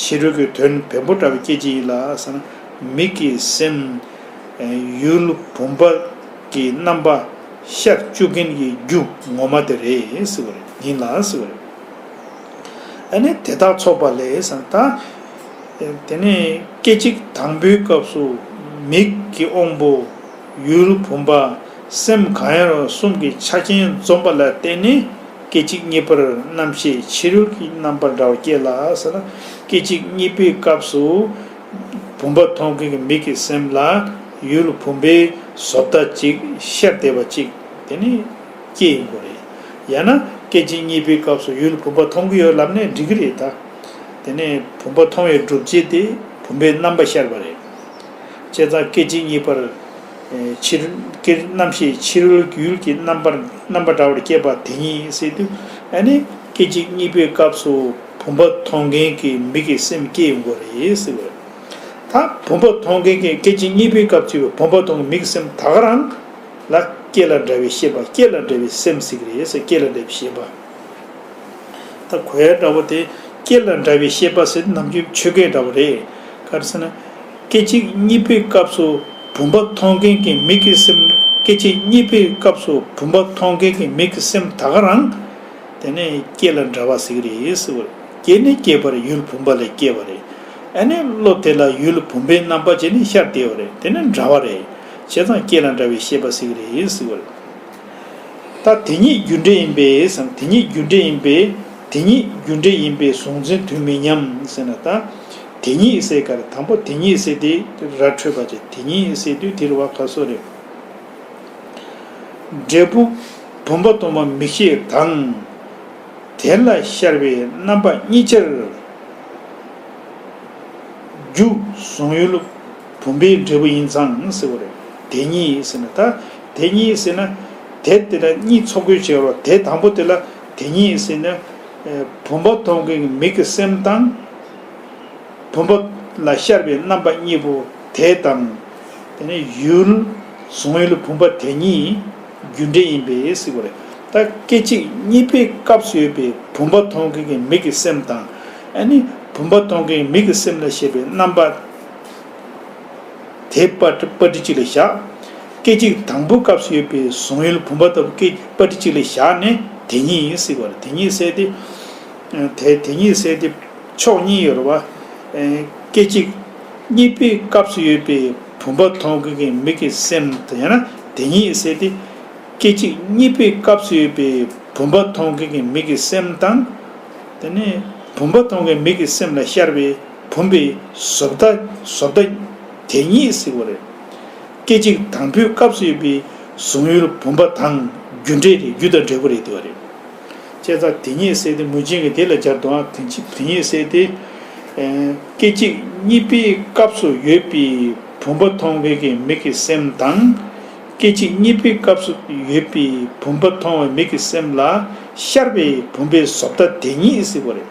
ཕྱི་རོལ་གྱི་དོན་བེམ་པོ་འདྲ་བའི་སྐད་ཅིག་ཡིན་ལ་ཟེར་ན། མིག་གི་སེམས། ཡུལ་བུམ་པ་གི་རྣམ་པ་ཤར་བཅུག་མཁན་གྱི་རྒྱུ་ངོ་མ་དེ་རེད་ཟེར་བ་རེད། ཡིན་ལ་ཟེར་བ་རེད། ཨ་ནི་དེ་དག་ཚོགས་པ་ལས་ཟེར་ན་ད། དེ་ནས་སྐད་ཅིག་དང་པོའི་སྐབས་སུ་མིག་གི་དབང་པོ། ཡུལ་བུམ་པ། སེམས་གང་ཡང་རུང་གསུམ་གྱི་ཆ་རྐྱེན་འཛོམས་པ་ལ་བརྟེན་ནས་སྐད་ཅིག་གཉིས་པར་རྣམ་ཤེས་ཕྱི་རོལ་གྱི་རྣམ་པར་འདྲ་བ་སྐྱེ་ལ་ཟེར་ན། སྐད་ཅིག་གཉིས་པའི་སྐབས་སུ་བུམ་པ་མཐོང་མཁན་གྱི་མིག་གི་སེམས་ལ་ཡུལ་བུམ་པའི་བཟོ་ལྟ་གཅིག་ཤར་བསྡད་པ་གཅིག་དེ་ནི་སྐྱེ་ཡོང་གི་རེད། ཡང་ན་སྐད་ཅིག་གཉིས་པའི་སྐབས་སུ་ཡུལ་བུམ་པ་མཐོང་གི་ཡོད་ལབ་ནས་འགྲིག་གི་རེད་ད། དེ་ནས་བུམ་པ་མཐོང་བའི་སྒྲུབ་བྱེད་དེ་བུམ་པའི་རྣམ་པ་ཤར་བ་རེད། བྱས་ཙང་སྐད་ཅིག་གཉིས་པར། ཨེ་ཕྱི་རོལ་སྐད་རྣམ་ཤེས་ཕྱི་རོལ་གྱི་ཡུལ་གྱི་རྣམ་པར་རྣམ་པ་འདྲ་བར་སྐྱེས་པ་དེ་ཉིད་ཟེར་དུས། ཨ་ནི་སྐད་ཅིག་གཉིས་པའི་སྐབས་སུ་བུམ་པ་མཐོང་མཁན་གྱི་མིག་གི་སེམས་སྐྱེ་ཡོང་གི་རེད་ཟེར་བ་རེད། ད་བུམ་པ་མཐོང་མཁན་གྱི་སྐད་ཅིག་གཉིས་པའི་སྐབས་སུ་བུམ་པ་མཐོང་མཁན་མིག་གི་སེམས་ད་ག་རང་ལ་སྐྱེ་ལ་འདྲ་བའི་ཤེས་པ། སྐྱེ་ལ་འདྲ་བའི་སེམས་ཟེར་གི་རེད་ཟེར། སྐྱེ་ལ་འདྲ་བའི་ཤེས་པ། ད་གོ་ཡ་འདྲ་བོ་དེ་སྐྱེ་ལ་འདྲ་བའི་ཤེས་པ་ཟེར་ནམ་རྒྱུན་ཆོས་སྐད་འདྲ་བོ་རེད། ག་རེ་ཟེར་ན། སྐད་ཅིག་གཉིས་པའི་སྐབས་སུ་བུམ་པ་མཐོང་མཁན་གྱི་མིག་གི་སེམས། སྐད་ཅིག་གཉིས་པའི་སྐབས་སུ་བུམ་པ་མཐོང་མཁན་གྱི་མིག་གི་སེམས་ད་ག་རང་། དེ་ནས་སྐྱེ་ལ་འདྲ་བ་ཟེར་གི་རེད་ཟེར་བ་རེད། སྐྱེ་ནས་སྐྱེས་པར་ཡུལ་བུམ་པ་ལས་སྐྱེ་བ་རེད། ཨ་ནི་བློ་དེ་ལ་ཡུལ་བུམ་པའི་རྣམ་པ་བྱས་ནས་ཤར་བསྡད་པ་རེད། དེ་ནི་འདྲ་བ་རེད། བྱས་ཙང་སྐྱེ་ལ་འདྲ་བའི་ཤེས་པ་ཟེར་གི་རེད་ཟེར་བ་རེད། ད་དེ་ཉིད་རྒྱུ་འབྲས་ཡིན་པས་སམ། དེ་ཉིད་རྒྱུ་འབྲས་ཡིན་པས། དེ་ཉིད་རྒྱུ་འབྲས་ཡིན་པས་གཟུང་འཛིན་དུས་མི་མཉམ་ཟེར་ན། ད་དེ་ཉིད་ཟེར་ག་རེ། དང་པོ་དེ་ཉིད་ཟེར་དེ་ར་འཕྲོད་པ་བྱས། དེ་ཉིད་ཟེར་དུས་དེ་རུ་བ་ག་སོ་རེད། འབྲས་བུ་བུམ་པ་མཐོང་བ་མིག་ཤེས་དང་། དེ་ལ་ཤར་བའི་རྣམ་པ་གཉིས་ཆར་རྒྱུ་གཟུང་ཡུལ་བུམ་པའི་འབྲས་བུ་ཡིན་ཙང་ཟེར་བ་རེད། དེ་ཉིད་ཟེར་ན། ད་དེ་ཉིད་ཟེར་ན། དེ་དེ་ལ་གཉིས་ཚོགས་དགོས་བྱས་པ། དེ་དང་པོ་དེ་ལ་དེ་ཉིད་ཟེར་ན། ཨེ་བུམ་པ་མཐོང་མཁན་གྱི་མིག་གི་སེམས་དང་། བུམ་པ་ལ་ཤར་བའི་རྣམ་པ་གཉིས་པོ་དེ་དང་། དེ་ནས་ཡུལ་གཟུང་ཡུལ་བུམ་པ་དེ་ཉིད་རྒྱུ་འབྲས་ཡིན་པས་ཟེར་བ་རེད། ད་སྐད་ཅིག་གཉིས་པའི་སྐབས་སུ་ཡོད་པའི་བུམ་པ་མཐོང་མཁན་གྱི་མིག་གི་སེམས་དང་། ཨ་ནི་བུམ་པ་མཐོང་མཁན་མིག་གི་སེམས་ལ་ཤར་བའི་རྣམ་པ་དེ་པ་པ་ཏི་གཅིག་ལ་བཞག་སྐད་ཅིག་དང་པོའི་སྐབས་སུ་ཡོད་པའི་གཟུང་ཡུལ་བུམ་པ་ལྟ་བུ་སྐད་པ་ཏི་གཅིག་ལ་བཞག་ནས་དེ་ཉིད་ཡིན་ཟེར་བ་རེད། དེ་ཉིད་ཟེར་ཏེ། དེ་དེ་ཉིད་ཟེར་ཏེ་ཕྱོགས་གཉིས་ཡོད་རེད་བ། སྐད་ཅིག་གཉིས་པའི་སྐབས་སུ་ཡོད་པའི་བུམ་པ་མཐོང་མཁན་གྱི་མིག་གི་སེམས་དེ་ཡང་ན་དེ་ཉིད་ཟེར་ཏེ། སྐད་ཅིག་གཉིས་པའི་སྐབས་སུ་ཡོད་པའི་བུམ་པ་མཐོང་མཁན་གྱི་མིག་གི་སེམས་དང་། དེ་ནས་བུམ་པ་མཐོང་མཁན་མིག་གི་སེམས་ལ་ཤར་བའི་བུམ་པའི་བཟོ་ལྟ་བཟོ་ལྟ་དེ་ཉིད་ཟེར་བ་རེད། སྐད་ཅིག་དང་པོའི་སྐབས་སུ་ཡོད་པའི་གཟུང་ཡུལ་བུམ་པ་དང་རྒྱུ་འབྲས་རེད། རྒྱུ་དང་འབྲས་བུ་རེད་དེ་བ་རེད། བྱས་ཙང་དེ་ཉིད་ཟེར་ཏེ་མུ་ཅན་གྱི་དེ་ལ་སྦྱར་དུའང་དེ་ཅི་དེ་ཉིད་ཟེར་ཏེ། ཨེ་སྐད་ཅིག་གཉིས་པའི་སྐབས་སུ་ཡོད་པའི་བུམ་པ་མཐོང་མཁན་གྱི་མིག་གི་སེམས་དང་། སྐད་ཅིག་གཉིས་པའི་སྐབས་སུ་ཡོད་པའི་བུམ་པ་མཐོང་བའི་མིག་གི་སེམས་ལ་ཤར་བའི་བུམ་པའི་བཟོ་ལྟ་དེ་ཉིད་ཟེར་བ་རེད།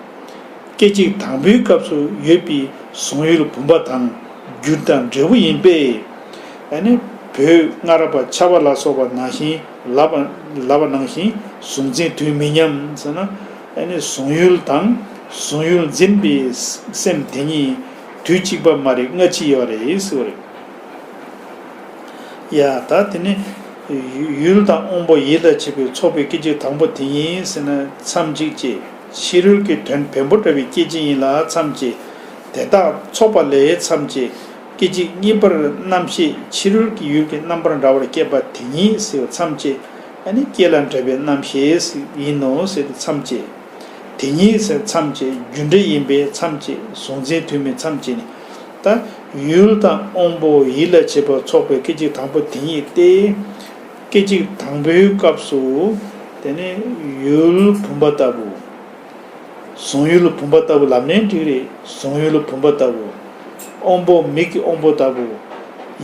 སྐད་ཅིག་དང་པོའི་སྐབས་སུ་ཡོད་པའི་གཟུང་ཡུལ་བུམ་པ་དང་རྒྱུ་དང་འབྲས་བུ་ཡིན་པས། ཨ་ནི་བོད་སྔ་རབས་པ་ཕྱྭ་པ་ལ་སོགས་པ་ནང་བཞིན་ལབ་པ་ལབ་པ་ནང་བཞིན་གཟུང་འཛིན་དུས་མི་མཉམ་ཟེར་ན། ཨ་ནི་གཟུང་ཡུལ་དང་གཟུང་ཡུལ་འཛིན་པའི་སེམས་དེ་གཉིས་དུས་གཅིག་པ་མ་རེད། སྔ་ཕྱི་ཡོད་རེད་ཟེར་བ་རེད། ཡ་ད་དེ་ནི་ཡུལ་དང་དབང་པོ་ཡིད་ལ་བྱེད་པའི་ཚོགས་པའི་སྐད་ཅིག་དང་པོ་དེ་ཡིན་ཟེར་ན་མཚམས་གཅིག་བཅད། ཕྱི་རོལ་གྱི་དོན་བེམ་པོ་འདྲ་བའི་སྐད་ཅིག་ཡིན་ལ་མཚམས་བཅད། དེ་དག་ཚོགས་པ་ལས་མཚམས་བཅད། སྐད་ཅིག་གཉིས་པར་རྣམ་ཤེས་ཕྱི་རོལ་གྱི་ཡུལ་གྱི་རྣམ་པར་འདྲ་བར་སྐྱེས་པ་དེ་ཉིད་ཟེར་བ་མཚམས་བཅད། ཨ་ནི་སྐྱེ་ལ་འདྲ་བའི་རྣམ་ཤེས་ཡིན་ནོ་ཟེར་ཏེ་མཚམས་བཅད། དེ་ཉིད་ཟེར་མཚམས་བཅད། རྒྱུ་འབྲས་ཡིན་པས་མཚམས་བཅད། གཟུང་འཛིན་དུས་མིན་མཚམས་བཅད་ནི། ད་ཡུལ་དང་དབང་པོ་ཡིད་ལ་བྱེད་པ་ཚོགས་པའི་སྐད་ཅིག་དང་པོ་དེ་ཉིད་དེ། སྐད་ཅིག་དང་པོའི་སྐབས་སུ་དེ་ནི་ཡུལ་བུམ་པ་ལྟ་བུ། གཟུང་ཡུལ་བུམ་པ་ལྟ་བུ་ལབ་ནའི་འགྲིག་རེད། གཟུང་ཡུལ་བུམ་པ་ལྟ་བུ། དབང་པོ་མིག་གི་དབང་པོ་ལྟ་བུ།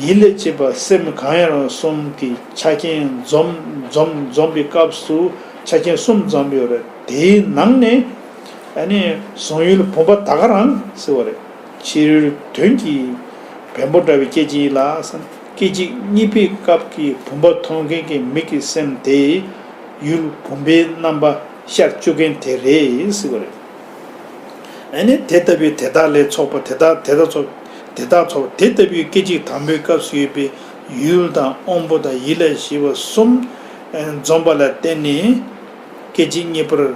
ཡིད་ལ་བྱེད་པ་སེམས་གང་ཡང་རུང་གསུམ་གྱི་ཆ་རྐྱེན་འཛོམས་འཛོམས་འཛོམས་པའི་སྐབས་སུ་ཆ་རྐྱེན་གསུམ་འཛོམས་ཡོད་རེད། དེའི་ནང་ནས་ཨ་ནི་གཟུང་ཡུལ་བུམ་པ་ད་ག་རང་ཟེར་བ་རེད། ཕྱི་རོལ་དོན་གྱི་བེམ་པོ་འདྲ་བའི་སྐད་ཅིག་ཡིན་ལ་སྐད་ཅིག་གཉིས་པའི་སྐབས་ཀྱི་བུམ་པ་མཐོང་མཁན་གྱི་མིག་གི་སེམས་དེ་ཡུལ་བུམ་པའི་རྣམ་པ་ཤར་བཅུག་མཁན་དེ་རེད་ཟེར་བ་རེད། ཨ་ནི་དེ་ལྟ་བུའི་དེ་དག་ལས་ཚོགས་པ་དེ་དག་དེ་དག་ཚོགས་དེ་དག་ཚོགས་དེ་ལྟ་བུའི་སྐད་ཅིག་དང་པོའི་སྐབས་སུ་ཡོད་པའི་ཡུལ་དང་དབང་པོ་དང་ཡིད་ལ་བྱེད་པ་གསུམ་འཛོམས་པ་ལ་བརྟེན་ནས་སྐད་ཅིག་གཉིས་པར་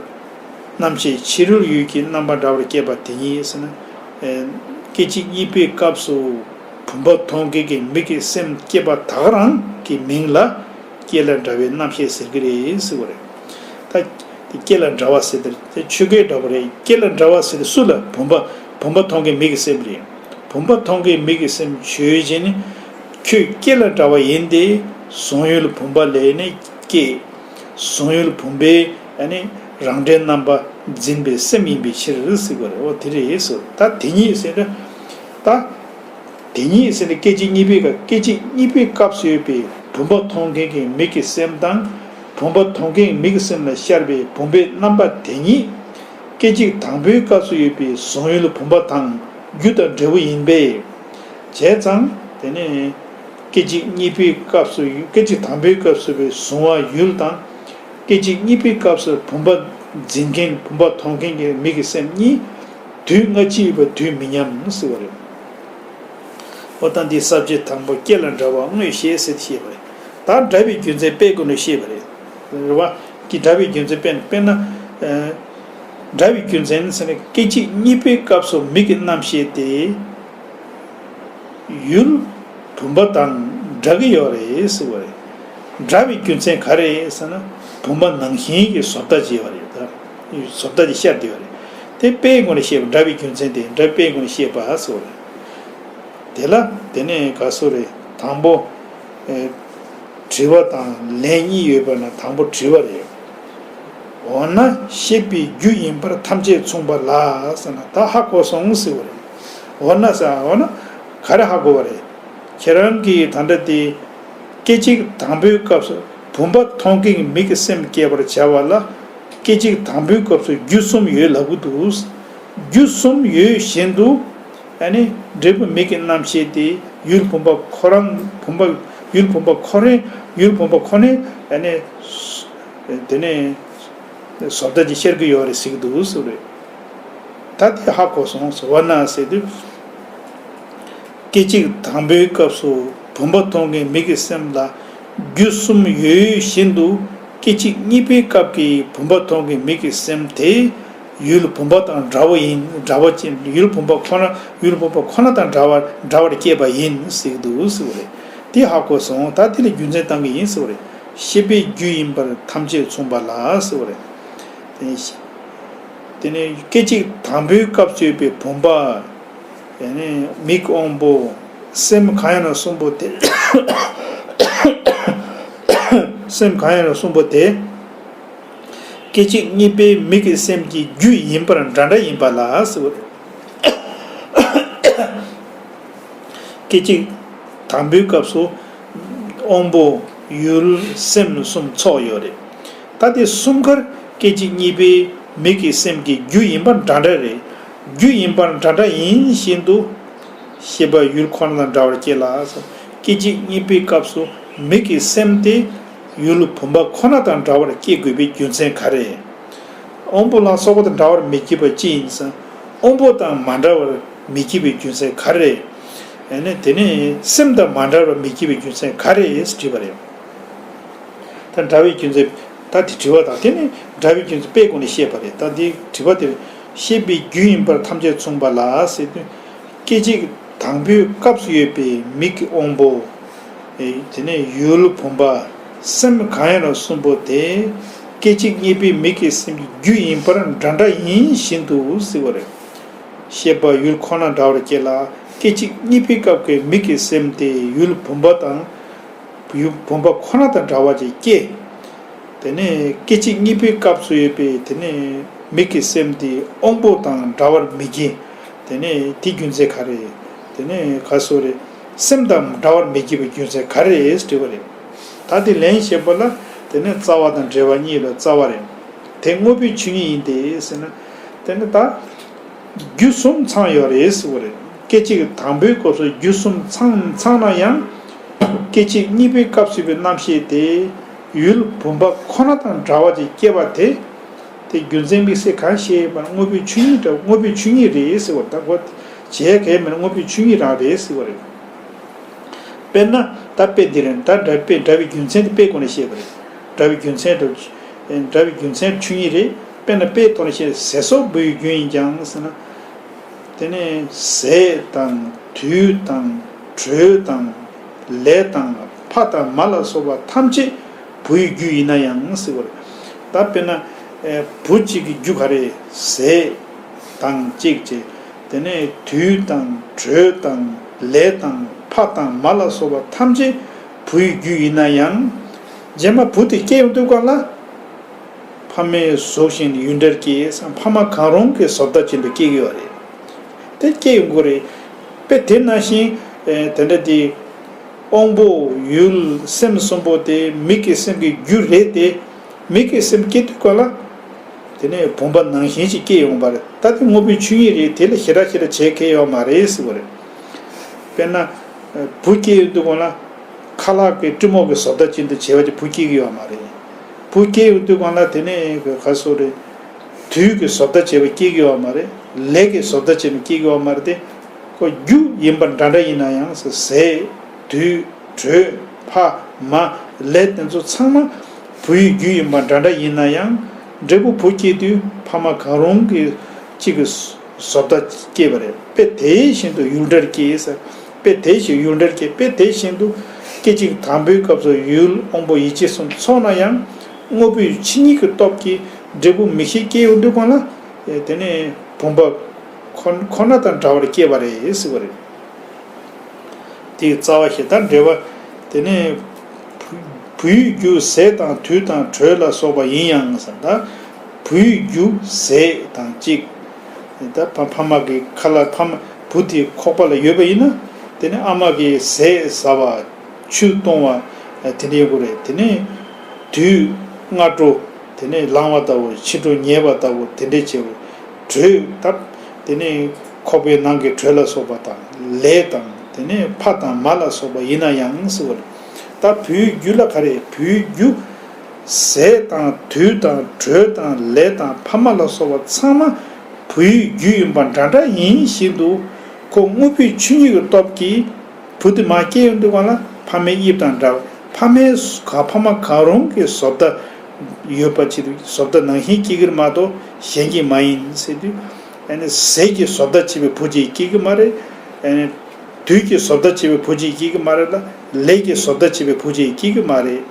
རྣམ་ཤེས་ཕྱི་རོལ་ཡུལ་གྱི་རྣམ་པར་འདྲ་བར་སྐྱེས་པ་དེ་ཉིད་ཟེར་ན། ཨེ། སྐད་ཅིག་གཉིས་པའི་སྐབས་སུ་བུམ་པ་མཐོང་མཁན་གྱི་མིག་གི་སེམས་སྐྱེས་པ་དག་རང་གི་མིང་ལ་སྐྱེས་ལ་འདྲ་བའི་རྣམ་ཤེས་ཟེར་གྱི་རེད་ཟེར་བ་རེད། ད་དེ་སྐྱེས་ལ་འདྲ་བ་ཟེར་དེ་ཆོས་སྐད་འདྲ་པོ་རེད། སྐྱེས་ལ་འདྲ་བ་ཟེར་དེ་སུ་ལ། བུམ་པ། བུམ་པ་མཐོང་མཁན་མིག་གི་སེམས་རེད། བུམ་པ་མཐོང་མཁན་མིག་གི་སེམས་ཆོས་ཅན། ཁྱོད་སྐྱེས་ལ་འདྲ་བ་ཡིན་ཏེ། གཟུང་ཡུལ་བུམ་པ་ལས་ནི་སྐྱེས། གཟུང་ཡུལ་བུམ་པའི་ཨ་ནི་རང་འདྲའི་རྣམ་པ་འཛིན་པའི་སེམས་ཡིན་པའི་ཕྱིར་ཟེར་བ་རེད། འོ་དེ་རེད་ཟེར། ད་དེ་ཉིད་ཟེར་ན། ད་དེ་ཉིད་ཟེར་ན་སྐད་ཅིག་གཉིས་པའི་སྐབས། སྐད་ཅིག་གཉིས་པའི་སྐབས་སུ་ཡོད་པའི་བུམ་པ་མཐོང་མཁན་གྱི་མིག་གི་སེམས་དང་། བུམ་པ་མཐོང་མཁན་མིག་གི་སེམས་ལ་ཤར་བའི་བུམ་པའི་རྣམ་པ་དེ་ཉིད། སྐད་ཅིག་དང་པོའི་སྐབས་སུ་ཡོད་པའི་གཟུང་ཡུལ་བུམ་པ་དང་རྒྱུ་དང་འབྲས་བུ་ཡིན་པས། བྱས་ཙང་དེ་ནས་སྐད་ཅིག་གཉིས་པའི་སྐབས་སུ་ཡོད། སྐད་ཅིག་དང་པོའི་སྐབས་སུ་ཡོད་པའི་གཟུང་བ་ཡུལ་དང་། སྐད་ཅིག་གཉིས་པའི་སྐབས་སུ་བུམ་པ་འཛིན་མཁན། བུམ་པ་མཐོང་མཁན་གྱི་མིག་གི་སེམས་གཉིས་དུས་སྔ་ཕྱི་ཡོད་པ་དུས་མི་མཉམ་ཟེར་བ་རེད། འོ་ད་འདི་ས་བཅད་དང་པོ་སྐྱེས་ལ་འདྲ་བ་དངོས་བཤད་ཟེར་ཏེ་བཤད་པ་རེད། ད་འདྲ་བའི་རྒྱུ་མཚན་དཔེ་ཀུན་ནས་བཤད་པ་རེད། རེད་བ། ཀྱི་འདྲ་བའི་རྒྱུ་མཚན་དཔེ་དཔེར་ན། ཨ། འདྲ་བའི་རྒྱུ་མཚན་ཟེར་ན་སྐད་ཅིག་གཉིས་པའི་སྐབས་སུ་མིག་གི་རྣམ་ཤེས་དེ། ཡུལ་བུམ་པ་དང་འདྲ་གི་ཡོད་རེད་ཟེར་བ་རེད། འདྲ་བའི་རྒྱུ་མཚན་ག་རེ་ཟེར་ན། བུམ་པ་ནང་བཞིན་གྱི་བཟོ་ལྟ་བྱས་པ་རེད། ད་བཟོ་ལྟ་ཅིག་ཤར་བསྡད་པ་རེད། དེ་དཔེའི་སྒོ་ནས་བཤད་པ། འདྲ་བའི་རྒྱུ་མཚན་དེ་འདྲ་དཔེའི་སྒོ་ནས་བཤད་པ་ཟེར་བ་རེད། དེ་ལ་དེ་ནས་ག་སོ་རེད། དང་པོ། ཨེ། དྲི་བ་དང་ལན་གཉིས་ཡོད་པ་ན་དང་པོ་དྲི་བ་རེད། འོ་ན་ཤེས་པའི་རྒྱུ་ཡིན་པར་ཐམས་ཅད་མཚུངས་པ་ལ་ཟེར་ན། ད་ཧ་གོ་སོང་ཟེར་བ་རེད། འོ་ན་ཟེར། འོ་ན་ག་རེ་ཧ་གོ་བ་རེད། ཁྱེད་རང་གིས་ད་ལྟ་དེ་སྐད་ཅིག་དང་པོའི་སྐབས་སུ་བུམ་པ་མཐོང་མཁན་གྱི་མིག་གི་སེམས་སྐྱེད་པར་བྱ་བ་ལ། སྐད་ཅིག་དང་པོའི་སྐབས་སུ་རྒྱུ་གསུམ་ཡོད་ལབ་ཀྱི་འདུག་རྒྱུ་གསུམ་ཡོད་བཞིན་དུ། ཨ་ནི་འབྲས་བུ་མིག་གི་རྣམ་ཤེས་དེ་ཡུལ་བུམ་པ་ཁོ་རང་། བུམ་པ། ཡུལ་བུམ་པ་ཁོ་རང་། ཡུལ་བུམ་པ་ཁོ་ནས་ཨ་ནི་དེ་ནས་བཟོ་ལྟ་ཅིག་ཤར་གྱི་ཡོད་རེད་ཟེར་གྱི་འདུག་ཟེར་བ་རེད། ད་དེ་ཧ་གོ་སོང་ཟེར་བ་ན་ཟེར་དུས། སྐད་ཅིག་དང་པོའི་སྐབས་སུ་བུམ་པ་མཐོང་མཁན་མིག་གི་སེམས་ལ་རྒྱུ་གསུམ་ཡོད་བཞིན་དུ། སྐད་ཅིག་གཉིས་པའི་སྐབས་ཀྱི་བུམ་པ་མཐོང་མཁན་མིག་གི་སེམས་དེ་ཡུལ་བུམ་པ་དང་འདྲ་བ་ཡིན། འདྲ་བ་ཅན། ཡུལ་བུམ་པ་ཁོ་ན། ཡུལ་བུམ་པ་ཁོ་ན་དང་འདྲ་བ། འདྲ་བར་སྐྱེས་པ་ཡིན་ཟེར་གྱི་འདུག་ཟེར་བ་རེད། དེ་ཧ་གོ་སོང་། ད་དེ་ལ་རྒྱུ་མཚན་བཏང་གི་ཡིན་ཟེར་བ་རེད། ཤེས་པའི་རྒྱུ་ཡིན་པར་ཐམས་ཅད་མཚུངས་པ་ལ་ཟེར་བ་རེད། དེ་ནས་སྐད་ཅིག་དང་པོའི་སྐབས་སུ་ཡོད་པའི་བུམ་པ། ཡང་ན་མིག་དབང་པོ། སེམས་གང་ཡིན་ན་གསུམ་པོ་དེ། སེམས་གང་ཡིན་ན་གསུམ་པོ་དེ། སྐད་ཅིག་གཉིས་པའི་མིག་གི་སེམས་ཀྱི་རྒྱུ་ཡིན་པར་འདྲ་འདྲ་ཡིན་པ་ལ་ཟེར་བ་རེད། སྐད་ཅིག་དང་པོའི་སྐབས་སུ་དབང་པོ། ཡུལ། སེམས་གསུམ་ཚོགས་ཡོད་རེད། ད་དེ་གསུམ་ཀར་སྐད་ཅིག་གཉིས་པའི་མིག་གི་སེམས་ཀྱི་རྒྱུ་ཡིན་པ་འདྲ་འདྲ་རེད། རྒྱུ་ཡིན་པ་འདྲ་འདྲ་ཡིན་བཞིན་དུ། ཤེས་པ་ཡུལ་ཁོ་ན་དང་འདྲ་བར་སྐྱེ་ལ། སྐད་ཅིག་གཉིས་པའི་སྐབས་སུ་མིག་གི་སེམས་དེ་ཡུལ་བུམ་པ་ཁོ་ན་དང་འདྲ་བར་སྐྱེ་དགོས་པའི་རྒྱུ་མཚན་ག་རེ། དབང་པོ་ལ་སོགས་པ་དང་འདྲ་བར་མི་སྐྱེ་བ་ཅི་ཡིན་ཟེར། དབང་པོ་དང་མ་འདྲ་བར་མི་སྐྱེ་བའི་རྒྱུ་མཚན་ག་རེ། ཨ་ནི་དེ་ནས་སེམས་དང་མ་འདྲ་བར་མི་སྐྱེ་བའི་རྒྱུ་མཚན་ག་རེ་དྲིས་པ་རེད། ད་འདྲ་བའི་རྒྱུ་མཚན། ད་དེ་དྲི་བ་དང་དེ་ནི་འདྲ་བའི་རྒྱུ་མཚན་དཔེའི་སྒོ་ནས་བཤད་པ་རེད། ད་འདི་དྲི་བ་དེར་ཤེས་པའི་རྒྱུ་ཡིན་པར་ཐམས་ཅད་མཚུངས་པ་ལ་ཟེར་དུས། སྐད་ཅིག་དང་པོའི་སྐབས་སུ་ཡོད་པའི་མིག་གི་དབང་པོ། ཨེ། དེ་ནས་ཡུལ་བུམ་པ། སེམས་གང་ཡིན་ན་གསུམ་པོ་དེ། སྐད་ཅིག་གཉིས་པའི་མིག་གི་སེམས་ཀྱི་རྒྱུ་ཡིན་པར་འདྲ་འདྲ་ཡིན་བཞིན་དུ་ཟེར་བ་རེད། ཤེས་པ་ཡུལ་ཁོ་ན་འདྲ་བར་སྐྱེ་ལ། སྐད་ཅིག་གཉིས་པའི་སྐབས་ཀྱི་མིག་གི་སེམས་དེ་ཡུལ་བུམ་པ་དང་། ཡུལ་བུམ་པ་ཁོ་ན་དང་འདྲ་བ་ཅིག་སྐྱེ། དེ་ནས་སྐད་ཅིག་གཉིས་པའི་སྐབས་སུ་ཡོད་པའི་དེ་ནས་མིག་གི་སེམས་དེ་དབང་པོ་དང་འདྲ་བར་མི་སྐྱེ། དེ་ནས་དེ་རྒྱུ་མཚན་ག་རེ། དེ་ནས་ག་སོ་རེ། སེམས་དང་འདྲ་བར་མི་སྐྱེ་བའི་རྒྱུ་མཚན་ག་རེ་དྲི་བ་རེད། ད་དེ་ལན་བཤད་པ་ལ་དེ་ནས་རྩ་བ་དང་འབྲེལ་བ་གཉིས་ལ་རྩ་བ་རེད། དེ་དངོས་པོའི་ཆོས་ཉིད་ཡིན་ཏེ་ཟེར་ན། དེ་ནི་ད། རྒྱུ་གསུམ་ཚང་ཡོད་རེད་ཟེར་བ་རེད། སྐད་ཅིག་དང་པོའི་སྐབས་སུ་རྒྱུ་གསུམ་ཚང་ཚང་ན་ཡང་། སྐད་ཅིག་གཉིས་པའི་སྐབས་སུ་བའི་རྣམ་ཤེས་དེ། ཡུལ་བུམ་པ་ཁོ་ན་དང་འདྲ་བ་ཅིག་སྐྱེ་བ་དེ། དེ་རྒྱུ་མཚན་དམིགས་བསལ་གང་ཞེས་པ་ན་དངོས་པོའི་ཆོས་ཉིད་འདྲ། དངོས་པོའི་ཆོས་ཉིད་རེད་ཟེར་བ་ད་གོ། བྱས་གལ་མིན་ན་དངོས་པོའི་ཆོས་ཉིད་རང་རེད་ཟེར་བ་རེད། དཔེར་ན་ད་དཔེ་འདི་རེད། ད་འདྲ་དཔེ་འདྲ་བའི་རྒྱུ་མཚན་དེ་དཔེ་སྒོ་ནས་བཤད་པ་རེད། འདྲ་བའི་རྒྱུ་མཚན་འདྲ། འདྲ་བའི་རྒྱུ་མཚན་ཆོས་ཉིད་རེད། དཔེར་ན་དཔེའི་ཐོག་ནས་བཤད། ཟས་སོགས་བུའི་རྒྱུ་ཡིན་ཀྱང་ཟེར་ན། དེ་ནས་ཟས་དང་དུས་དང་དྲོད་དང་ལས་དང་ཕ་དང་མ་ལ་སོགས་པ་ཐམས་ཅད་བུའི་རྒྱུ་ཡིན་ན་ཡང་ཟེར་བ་རེད། ད་དཔེར་ན་ཨེ་བུ་གཅིག་གི་རྒྱུ་ག་རེ། ཟས་དང་གཅིག་བྱས། དེ་ནས་དུས་དང་དྲོད་དང་ལས་དང་ཕ་དང་མ་ལ་སོགས་པ་ཐམས་ཅད་བུའི་རྒྱུ་ཡིན་ན་ཡང་། རྗེས་མ་བུ་དེ་སྐྱེ་ཡོང་དུས་སྒང་ལ། ཕ་མའི་གཟུགས་བཞིན་ཡུལ་འབྲེལ་སྐྱེས་སམ། ཕ་མ་གང་རུང་གི་བཟོ་ལྟ་ཅན་དུ་སྐྱེ་གི་ཡོད་རེད། དེ་སྐྱེ་ཡོང་གི་རེད། དཔེ་དེ་ནང་བཞིན་ཨེ་དེ་འདྲ་དེ། དབང་པོ་ཡུལ་སེམས་གསུམ་པོ་དེ་མིག་གི་སེམས་ཀྱི་རྒྱུ་རེད་དེ། མིག་གི་སེམས་སྐྱེ་དུས་སྒང་ལ། དེ་ནས་བུམ་པ་ནང་བཞིན་ཅིག་སྐྱེ་ཡོང་བ་རེད། ད་དེ་དངོས་པོའི་ཆོས་ཉིད་རེད། དེ་ལ་ཞེ་དྲག་ཞེ་དྲག་བྱེད་མཁན་ཡོད་མ་རེད་ཟེར་བ་རེད། དཔེར་ན། བུ་སྐྱེ་ཡོང་དུས་སྒང་ལ། ཁ་ལག་གི་སྤྲི་མོ་གི་བཟོ་ལྟ་ཅན་དུ་བྱས་པ་ཅིག་བུ་སྐྱེ་གི་ཡོད་མ་རེད། བུ་སྐྱེ་ཡོང་དུས་སྒང་ལ་དེ་ནས་ག་སོ་རེད། དུས་ཀྱི་བཟོ་ལྟ་བྱས་པ་སྐྱེ་གི་ཡོད་མ་རེད། ལས་ཀྱི་བཟོ་ལྟ་བྱས་པ་སྐྱེ་གི་ཡོད་མ་རེད་དེ། ཁོ་རྒྱུ་ཡིན་པ་འདྲ་འདྲ་ཡིན་ན་ཡང་ཟེར། ཟས། དུས། དྲོད། ཕ། མ། ལས་དེ་ཚོ་ཚང་མ་བུའི་རྒྱུ་ཡིན་པ་འདྲ་འདྲ་ཡིན་ན་ཡང་། འབྲས་བུ་བུ་སྐྱེ་དུས་ཕ་མ་གང་རུང་གི་གཅིག་གི་བཟོ་ལྟ་སྐྱེས་པ་རེད། དཔེ་དེ་བཞིན་དུ་ཡུལ་འབྲེལ་སྐྱེས་ཟེར། དཔེ་དེ་བཞིན་ཡུལ་འབྲེལ་སྐྱེས། དཔེ་དེ་བཞིན་དུ་སྐད་ཅིག་དང་པོའི་སྐབས་སུ་ཡུལ་དབང་པོ་ཡིད་ཀྱི་གསུམ་ཚོགས་ན་ཡང་། དངོས་པོའི་ཆོས་ཉིད་ཀྱི་སྟོབས་ཀྱིས་འབྲས་བུ་མིག་ཤེས་སྐྱེ་ཡོང་དུས་སྒང་ལ། དེ་ནས་བུམ་པ་ཁོ་ཁོ་ན་དང་འདྲ་བར་སྐྱེས་པ་རེད་ཟེར་བ་རེད། དེའི་རྩ་བ་ཞེ་དྲག་འབྲེལ་བ། དེ་ནས་བུ་བུའི་རྒྱུ་ཟས་དང་དུས་དང་དྲོད་ལ་སོགས་པ་ཡིན་ཡང་ཟེར། ད་བུའི་རྒྱུ་ཟས་དང་གཅིག་ད་ཕ་ཕ་མ་གི་ཁ་ལག་ཕ་མ་བུ་དེའི་ཁོག་པ་ལ་ཡོད་པ་ཡིན་ན། དེ་ནས་ཨ་མ་གི་ཟས་ཟ་བ། ཆུ་བཏུང་བ། དེ་འདྲ་ཡོང་གི་རེད། དེ་ནས་དུས་སྔ་དྲོ། དེ་ནས་ལངས་པ་ལྟ་བུ། ཕྱི་དྲོ་ཉལ་བ་ལྟ་བུ། དེ་འདྲ་བྱེད་པ། དྲོད་དང་། དེ་ནས་ཁོག་པའི་ནང་གི་དྲོད་ལ་སོགས་པ་དང་། ལས་དང་། དེ་ནས་ཕ་དང་མ་ལ་སོགས་པ་ཡིན་ན་ཡང་ཟེར་བ་རེད། ད་བུའི་རྒྱུ་ལ་ག་རེ། བུའི་རྒྱུ། ཟས་དང་དུས་དང་དྲོད་དང་ལས་དང་ཕ་མ་ལ་སོགས་པ་ཚང་མ་བུའི་རྒྱུ་ཡིན་པ་འདྲ་འདྲ་ཡིན་བཞིན་དུ། ཁོ་དངོས་པོའི་ཆོས་ཉིད་ཀྱི་སྟོབས་ཀྱིས། བུ་དེ་མར་སྐྱེ་ཡོང་དུས་སྒང་ལ་ཕ་མའི་དབྱིབས་དང་འདྲ་བ། ཕ་མའི་ག་ཕ་མ་གང་རུང་གི་བཟོ་ལྟ་ཡོད་པ་ཅིག་བཟོ་ལྟ་ནང་བཞིན་སྐྱེ་གི་རེད་མ་གཏོགས་གཞན་གྱིས་མ་ཡིན་ཟེར་དུས། ཨ་ནི་ཟས་ཀྱི་བཟོ་ལྟ་བྱེད་པའི་བུ་གཅིག་སྐྱེ་གི་མ་རེད། ཨ་ནི་དུས་ཀྱི་བཟོ་ལྟ་བྱེད་པའི་བུ་གཅིག་སྐྱེ་གི་མ་རེད་ལ། ལས་ཀྱི་བཟོ་ལྟ་བྱེད་པའི་བུ་གཅིག་སྐྱེ་གི་མ་རེད།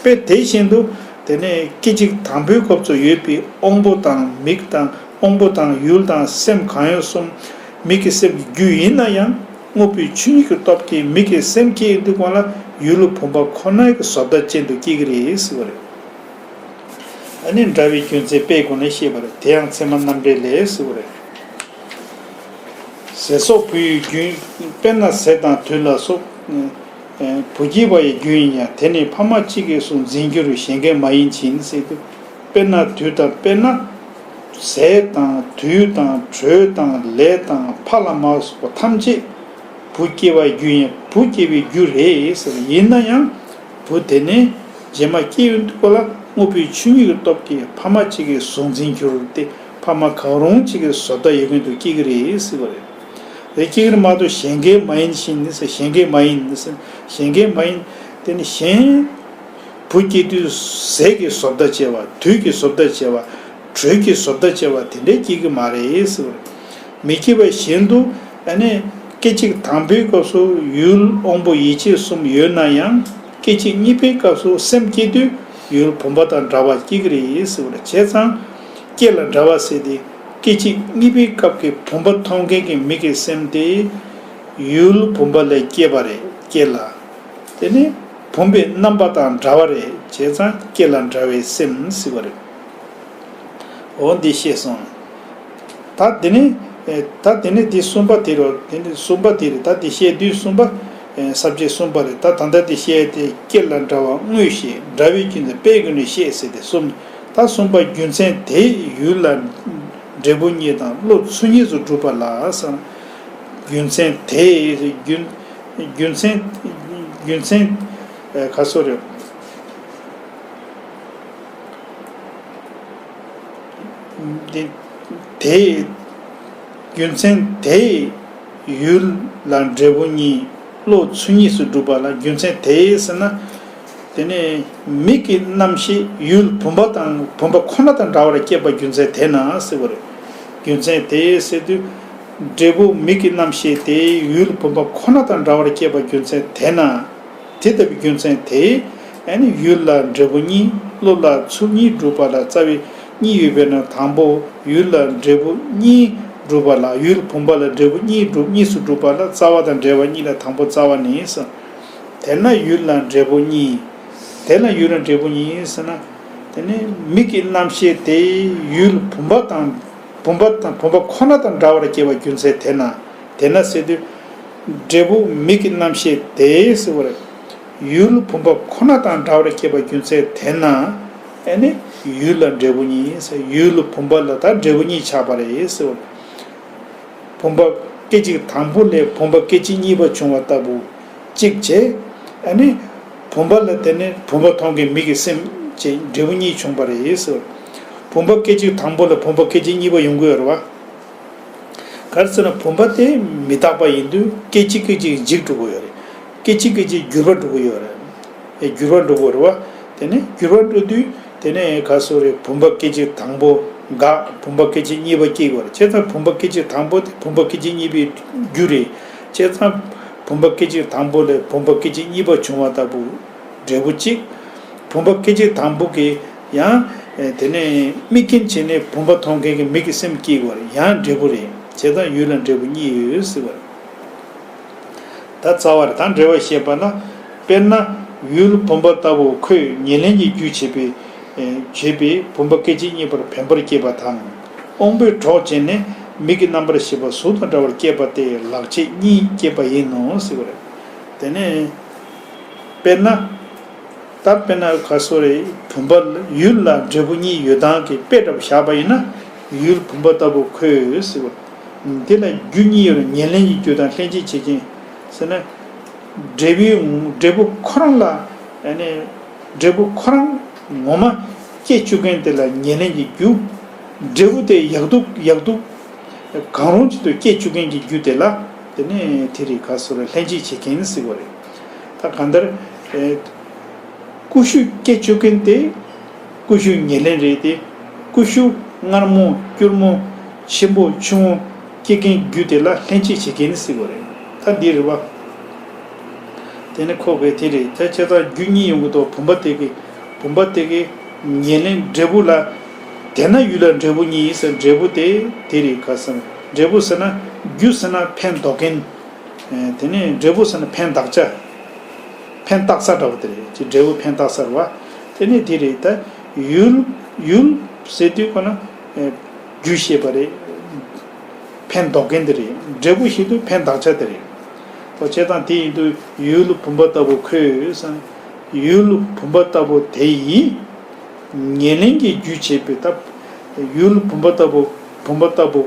དཔེ་དེ་བཞིན་དུ། དེ་ནས་སྐད་ཅིག་དང་པོའི་སྐབས་སུ་ཡོད་པའི་དབང་པོ་དང་མིག་དང་། དབང་པོ་དང་ཡུལ་དང་སེམས་གང་ཡོད་གསུམ། མིག་གི་སེམས་ཀྱི་རྒྱུ་ཡིན་ན་ཡང་། དངོས་པོའི་ཆོས་ཉིད་ཀྱི་སྟོབས་ཀྱིས་མིག་གི་སེམས་སྐྱེ་ཡོང་དུས་སྒང་ལ་ཡུལ་བུམ་པ་ཁོ་ནའི་གི་བཟོ་ལྟ་ཅན་དུ་སྐྱེ་གི་རེད་ཟེར་བ་རེད། ཨ་ནི་འདྲ་བའི་རྒྱུ་མཚན་དཔེའི་སྒོ་ནས་བཤད་པ་རེད། དེ་ཡང་ཚད་མ་རྣམ་འགྲེལ་ལས་ཟེར་བ་རེད། ཟས་སོགས་བུ་ཡི་རྒྱུ། དཔེར་ན་ཟས་དང་དུས་ལ་སོགས། བུ་སྐྱེ་བ་ཡི་རྒྱུ་ཡིན་ཡང་། དེ་ནི་ཕ་མ་གཅིག་གིས་སུ་འཛིན་འགྱུར། གཞན་གྱིས་མ་ཡིན་ཕྱིར་ཟེར་དུས། དཔེར་ན་དུས་དང་། དཔེར་ན་ཟས་དང་དུས་དང་དྲོད་དང་ལས་དང་ཕ་ལ་མ་སོགས་པ་ཐམས་ཅད་བུ་སྐྱེ་བ་རྒྱུ་ཡིན། བུ་སྐྱེ་བའི་རྒྱུ་རེད་ཟེར། ཡིན་ན་ཡང་བུ་དེ་ནི་རྗེས་མ་སྐྱེ་ཡོང་དུས་སྐབས་ལ་དངོས་པོའི་ཆོས་ཉིད་ཀྱི་སྟོབས་ཀྱིས་ཕ་མ་གཅིག་གིས་སུ་འཛིན་འགྱུར་ཏེ། ཕ་མ་གང་རུང་གཅིག་གི་བཟོ་ལྟ་ཡོད་མཁན་དུ་སྐྱེ་གི་རེད་ཟེར་བ་རེད། རེད། སྐྱེ་གི་རེད་མ་གཏོགས་གཞན་གྱིས་མ་ཡིན་ཕྱིར་ཟེར། གཞན་གྱིས་མ་ཡིན་ཟེར། གཞན་གྱིས་མ་ཡིན། དེ་ནི་གཞན། བུ་སྐྱེ་དུས་ཟས་ཀྱི་བཟོ་ལྟ་བྱས་པ། དུས་ཀྱི་བཟོ་ལྟ་བྱས་པ། དྲོད་ཀྱི་བཟོ་ལྟ་བྱས་པ་དེ་འདྲས་སྐྱེ་གི་མ་རེད་ཟེར་བ་རེད། མི་སྐྱེ་བ་གཞན་དུ། ཨ་ནི་སྐད་ཅིག་དང་པོའི་སྐབས་སུ་ཡུལ་དབང་པོ་ཡིད་ཀྱི་གསུམ་ཡོད་ན་ཡང་། སྐད་ཅིག་གཉིས་པའི་སྐབས་སུ་སེམས་སྐྱེ་དུས་ཡུལ་བུམ་པ་དང་འདྲ་བ་སྐྱེ་གི་རེད་ཟེར་བ་རེད། བྱས་ཙང་། སྐྱེ་ལ་འདྲ་བ་ཟེར་ཏེ། སྐད་ཅིག་གཉིས་པའི་སྐབས་ཀྱི་བུམ་པ་མཐོང་མཁན་གྱི་མིག་གི་སེམས་དེ་ཡུལ་བུམ་པ་ལས་སྐྱེས་པ་རེད། སྐྱེ་ལ། དེ་ནི་བུམ་པའི་རྣམ་པ་དང་འདྲ་བ་རེད། བྱས་ཙང་སྐྱེ་ལ་འདྲ་བའི་སེམས་ཟེར་བ་རེད། འོ་འདི་ཤེས་སོང་། ད་དེ་ནི། ད་དེ་ནི་འདི་གསུམ་པ་དེ་རེད། དེ་ནི་གསུམ་པ་དེ་རེད། ད་དེ་བཤད་དུས་གསུམ་པ། ས་བཅད་གསུམ་པ་རེད། ད་ད་ལྟ་དེ་བཤད་དེ། སྐྱེ་ལ་འདྲ་བ་དངོས་བཤད། འདྲ་བའི་རྒྱུ་མཚན་དཔེའི་སྒོ་ནས་བཤད་ཟེར་ཏེ་གསུམ། ད་གསུམ་པ་རྒྱུ་མཚན་དེས་ཡུལ་ལ་འབྲས་བུ་གཉིས་དང་བློ་ཚུལ་གཉིས་སུ་གྲུབ་པ་ལ་ཟེར། རྒྱུ་མཚན་དེས་རྒྱུ། རྒྱུ་མཚན། རྒྱུ་མཚན། ག་སོ་རེད། དེ། དེ། རྒྱུ་མཚན་དེས་ཡུལ་ལ་འབྲས་བུ་གཉིས། བློ་ཚུལ་གཉིས་སུ་གྲུབ་པ་ལ། རྒྱུ་མཚན་དེས་ཟེར་ན། དེ་ནས་མིག་གི་རྣམ་ཤེས་ཡུལ་བུམ་པ་དང་བུམ་པ་ཁོ་ན་དང་འདྲ་བར་སྐྱེས་པ་རྒྱུ་མཚན་དེས་ན་ཟེར་བ་རེད། རྒྱུ་མཚན་དེས་ཟེར་དུས། འབྲས་བུ་མིག་གི་རྣམ་ཤེས་དེ་ཡུལ་བུམ་པ་ཁོ་ན་དང་འདྲ་བར་སྐྱེས་པ་རྒྱུ་མཚན་དེས་ན། དེ་ལྟ་བུའི་རྒྱུ་མཚན་དེས་ཨ་ནི་ཡུལ་ལ་འབྲས་བུ་གཉིས། བློ་ལ་ཚུལ་གཉིས་སྒྲུབ་པ་ལ་རྩ་བའི་གཉིས་ཡོད་པས་ན། དང་པོ་ཡུལ་ལ་འབྲས་བུ་གཉིས་སྒྲུབ་པ་ལ། ཡུལ་བུམ་པ་ལ་འབྲས་བུ་གཉིས་སྒྲུབ། གཉིས་སུ་སྒྲུབ་པ་ལ་རྩ་བ་དང་འབྲེལ་བ་གཉིས་ལ་དང་པོ་རྩ་བ་ནི་ཟེར། དེས་ན་ཡུལ་ལ་འབྲས་བུ་གཉིས། དེས་ན་ཡུལ་ལ་འབྲས་བུ་གཉིས་ཟེར་ན། དེ་ནི་མིག་གི་རྣམ་ཤེས་དེ་ཡུལ་བུམ་པ་དང་། བུམ་པ་དང་བུམ་པ་ཁོ་ན་དང་འདྲ་བར་སྐྱེ་བ་རྒྱུ་མཚན་དེས་ན། དེས་ན་ཟེར་དུས། འབྲས་བུ་མིག་གི་རྣམ་ཤེས་དེ་ཟེར་བ་རེད། ཡུལ་བུམ་པ་ཁོ་ན་དང་འདྲ་བར་སྐྱེ་བ་རྒྱུ་མཚན་དེས་ན། ཨ་ནི་ཡུལ་ལ་འབྲས་བུ་གཉིས་ཟེར། ཡུལ་བུམ་པ་ལ་ད་འབྲས་བུ་གཉིས་ཆགས་པ་རེད་ཟེར་བ་རེད། བུམ་པ་སྐད་ཅིག་དང་པོ་ལས་བུམ་པ་སྐད་ཅིག་གཉིས་པ་བྱུང་བ་ལྟ་བུ་གཅིག་བྱས། ཨ་ནི་བུམ་པ་ལ་དེ་ནས་བུམ་པ་མཐོང་མཁན་མིག་གི་སེམས་བཅས་འབྲས་བུ་གཉིས་བྱུང་བ་རེད་ཟེར། བུམ་པ་སྐད་ཅིག་དང་པོ་ལ་བུམ་པ་སྐད་ཅིག་གཉིས་པ་ཡོང་གི་ཡོད་རེད་བ། ག་རེ་ཟེར་ན་བུམ་པ་དེ་མི་རྟག་པ་ཡིན་དུས་སྐད་ཅིག་སྐད་ཅིག་འཇིག་འགྲོ་གི་ཡོད་རེད། སྐད་ཅིག་སྐད་ཅིག་འགྱུར་བ་འགྲོ་གི་ཡོད་རེད། ཨེ་འགྱུར་བ་འགྲོ་གི་རེད་བ། དེ་ནས་འགྱུར་བ་འགྲོ་དུས་དེ་ནས་ག་སོ་རེད། བུམ་པ་སྐད་ཅིག་དང་པོ་འགག་བུམ་པ་སྐད་ཅིག་གཉིས་པ་སྐྱེ་དགོས་རེད། བྱས་ཙང་བུམ་པ་སྐད་ཅིག་དང་པོ་དེ་བུམ་པ་སྐད་ཅིག་གཉིས་པའི་རྒྱུ་རེད། བྱས་ཙང་བུམ་པ་སྐད་ཅིག་དང་པོ་ལས་བུམ་པ་སྐད་ཅིག་གཉིས་པ་བྱུང་བ་ལྟ་བུ་འབྲས་བུ་གཅིག་བུམ་པ་སྐད་ཅིག་དང་པོ་གི་ཡང་དེ་ནས་དམིགས་རྐྱེན་བྱས་ནས་བུམ་པ་མཐོང་མཁན་གྱི་མིག་གི་སེམས་སྐྱེ་དགོས་རེད། ཡང་འབྲས་བུ་རེད། བྱས་ཙང་ཡུལ་ལ་འབྲས་བུ་གཉིས་ཡོད་ཟེར་བ་རེད། ད་རྩ་བ་རེད། ད་འགྲེལ་བ་བཤད་པ་ན། དཔེར་ན་ཡུལ་བུམ་པ་ལྟ་བུ་ཁོས་ཉེར་ལེན་གྱི་རྒྱུ་བྱེད་པའི། བྱེད་པའི་བུམ་པ་སྐད་ཅིག་གཉིས་པར་བེམ་པོར་སྐྱེས་པ་དང་། དབང་པོའི་གྲོགས་བྱས་ནས་མིག་གི་རྣམ་པར་ཤེས་པ་གཟུགས་དང་འདྲ་བར་སྐྱེས་པ་སྟེ་ལག་ཆད་གཉིས་སྐྱེས་པ་ཡིན་ནོ་ཟེར་བ་རེད། དེ་ནས་དཔེར་ན། ད་དཔེར་ན་ག་སོ་རེ་བུམ་པ་ཡུལ་ལ་འབྲས་བུ་གཉིས་ཡོད་སྟངས་ཀྱི་དཔེ་འདྲ་པོ་བཞག་པ་ཡིན་ན། ཡུལ་བུམ་པ་ལྟ་བུ་ཁོས་ཟེར་བ། དེ་ལ་རྒྱུ་གཉིས་ཡོད་རེད། ཉེར་ལེན་གྱི་རྒྱུ་དང་ལྷན་ཅིག་བྱེད་ཀྱི་ཟེར་ན། འབྲས་བུའི་འབྲས་བུ་ཁོ་རང་ལ་ཨ་ནི་འབྲས་བུ་ཁོ་རང་ངོ་མ་སྐྱེ་བཅུག་མཁན་དེ་ལ་ཉེར་ལེན་གྱི་རྒྱུ། འབྲས་བུ་དེ་ཡག་སྡུག་ཡག་སྡུག་གང་རུང་ཅིག་ཏུ་སྐྱེ་བཅུག་མཁན་གྱི་རྒྱུ་དེ་ལ་དེ་ནས་དེ་རིགས་ག་སོ་རེ་ལྷན་ཅིག་བྱེད་མཁན་ཟེར་བ་རེད། ད་གང་ལྟར། ཀུ་ཤུ་སྐྱེ་བཅུག་མཁན་དེ་ཀུ་ཤུ་ཉེར་ལེན་རེད་དེ། ཀུ་ཤུ་མངར་མོ་སྐྱུར་མོ་ཆེན་པོ་ཆུང་ངུ་སྐྱེ་མཁན་རྒྱུ་དེ་ལ་ལྷན་ཅིག་བྱེད་མཁན་ཟེར་བ་རེད། ད་འདི་རེད་བ། དེ་ནི་ཁོ་གས་དེ་རེད། ད་བྱས་ཙང་རྒྱུ་གཉིས་ཡོང་གི་འདུག་བུམ་པ་དེ་གི་བུམ་པ་དེ་གི་ཉེར་ལེན་འབྲས་བུ་ལ། དེས་ན་ཡུལ་ལ་འབྲས་བུ་གཉིས་ཟེར། འབྲས་བུ་དེ་དེ་རེད། ག་ཟེར་ན་འབྲས་བུ་ཟེར་ན་རྒྱུ་ཟེར་ན་ཕན་འདོགས་མཁན། དེ་ནས་འབྲས་བུ་ཟེར་ན་ཕན་བཏགས་བྱ། ཕན་བཏགས་ས་འདྲ་བོ་དེ་རེད། ཅིག་འབྲས་བུ་ཕན་བཏགས་ས་རེད་བ། དེ་ནས་དེ་རེད། ད་ཡུལ་ཡུལ་ཟེར་དུས་ཁོ་ན་རྒྱུ་ཤེས་པ་རེད། ཕན་འདོགས་མཁན་དེ་རེད། འབྲས་བུ་ཤེས་དུས་ཕན་བཏགས་བྱ་དེ་རེད། ད་བྱས་ཙང་དེ་ཡིན་དུས་ཡུལ་བུམ་པ་ལྟ་བུ་ཁོས་ཟེར། ཡུལ་བུམ་པ་ལྟ་བུ་དེ་ཡིས་ཉེར་ལེན་གྱི་རྒྱུ་བྱེད་པའི་ད་ཡུལ་བུམ་པ་ལྟ་བུ་བུམ་པ་ལྟ་བུ།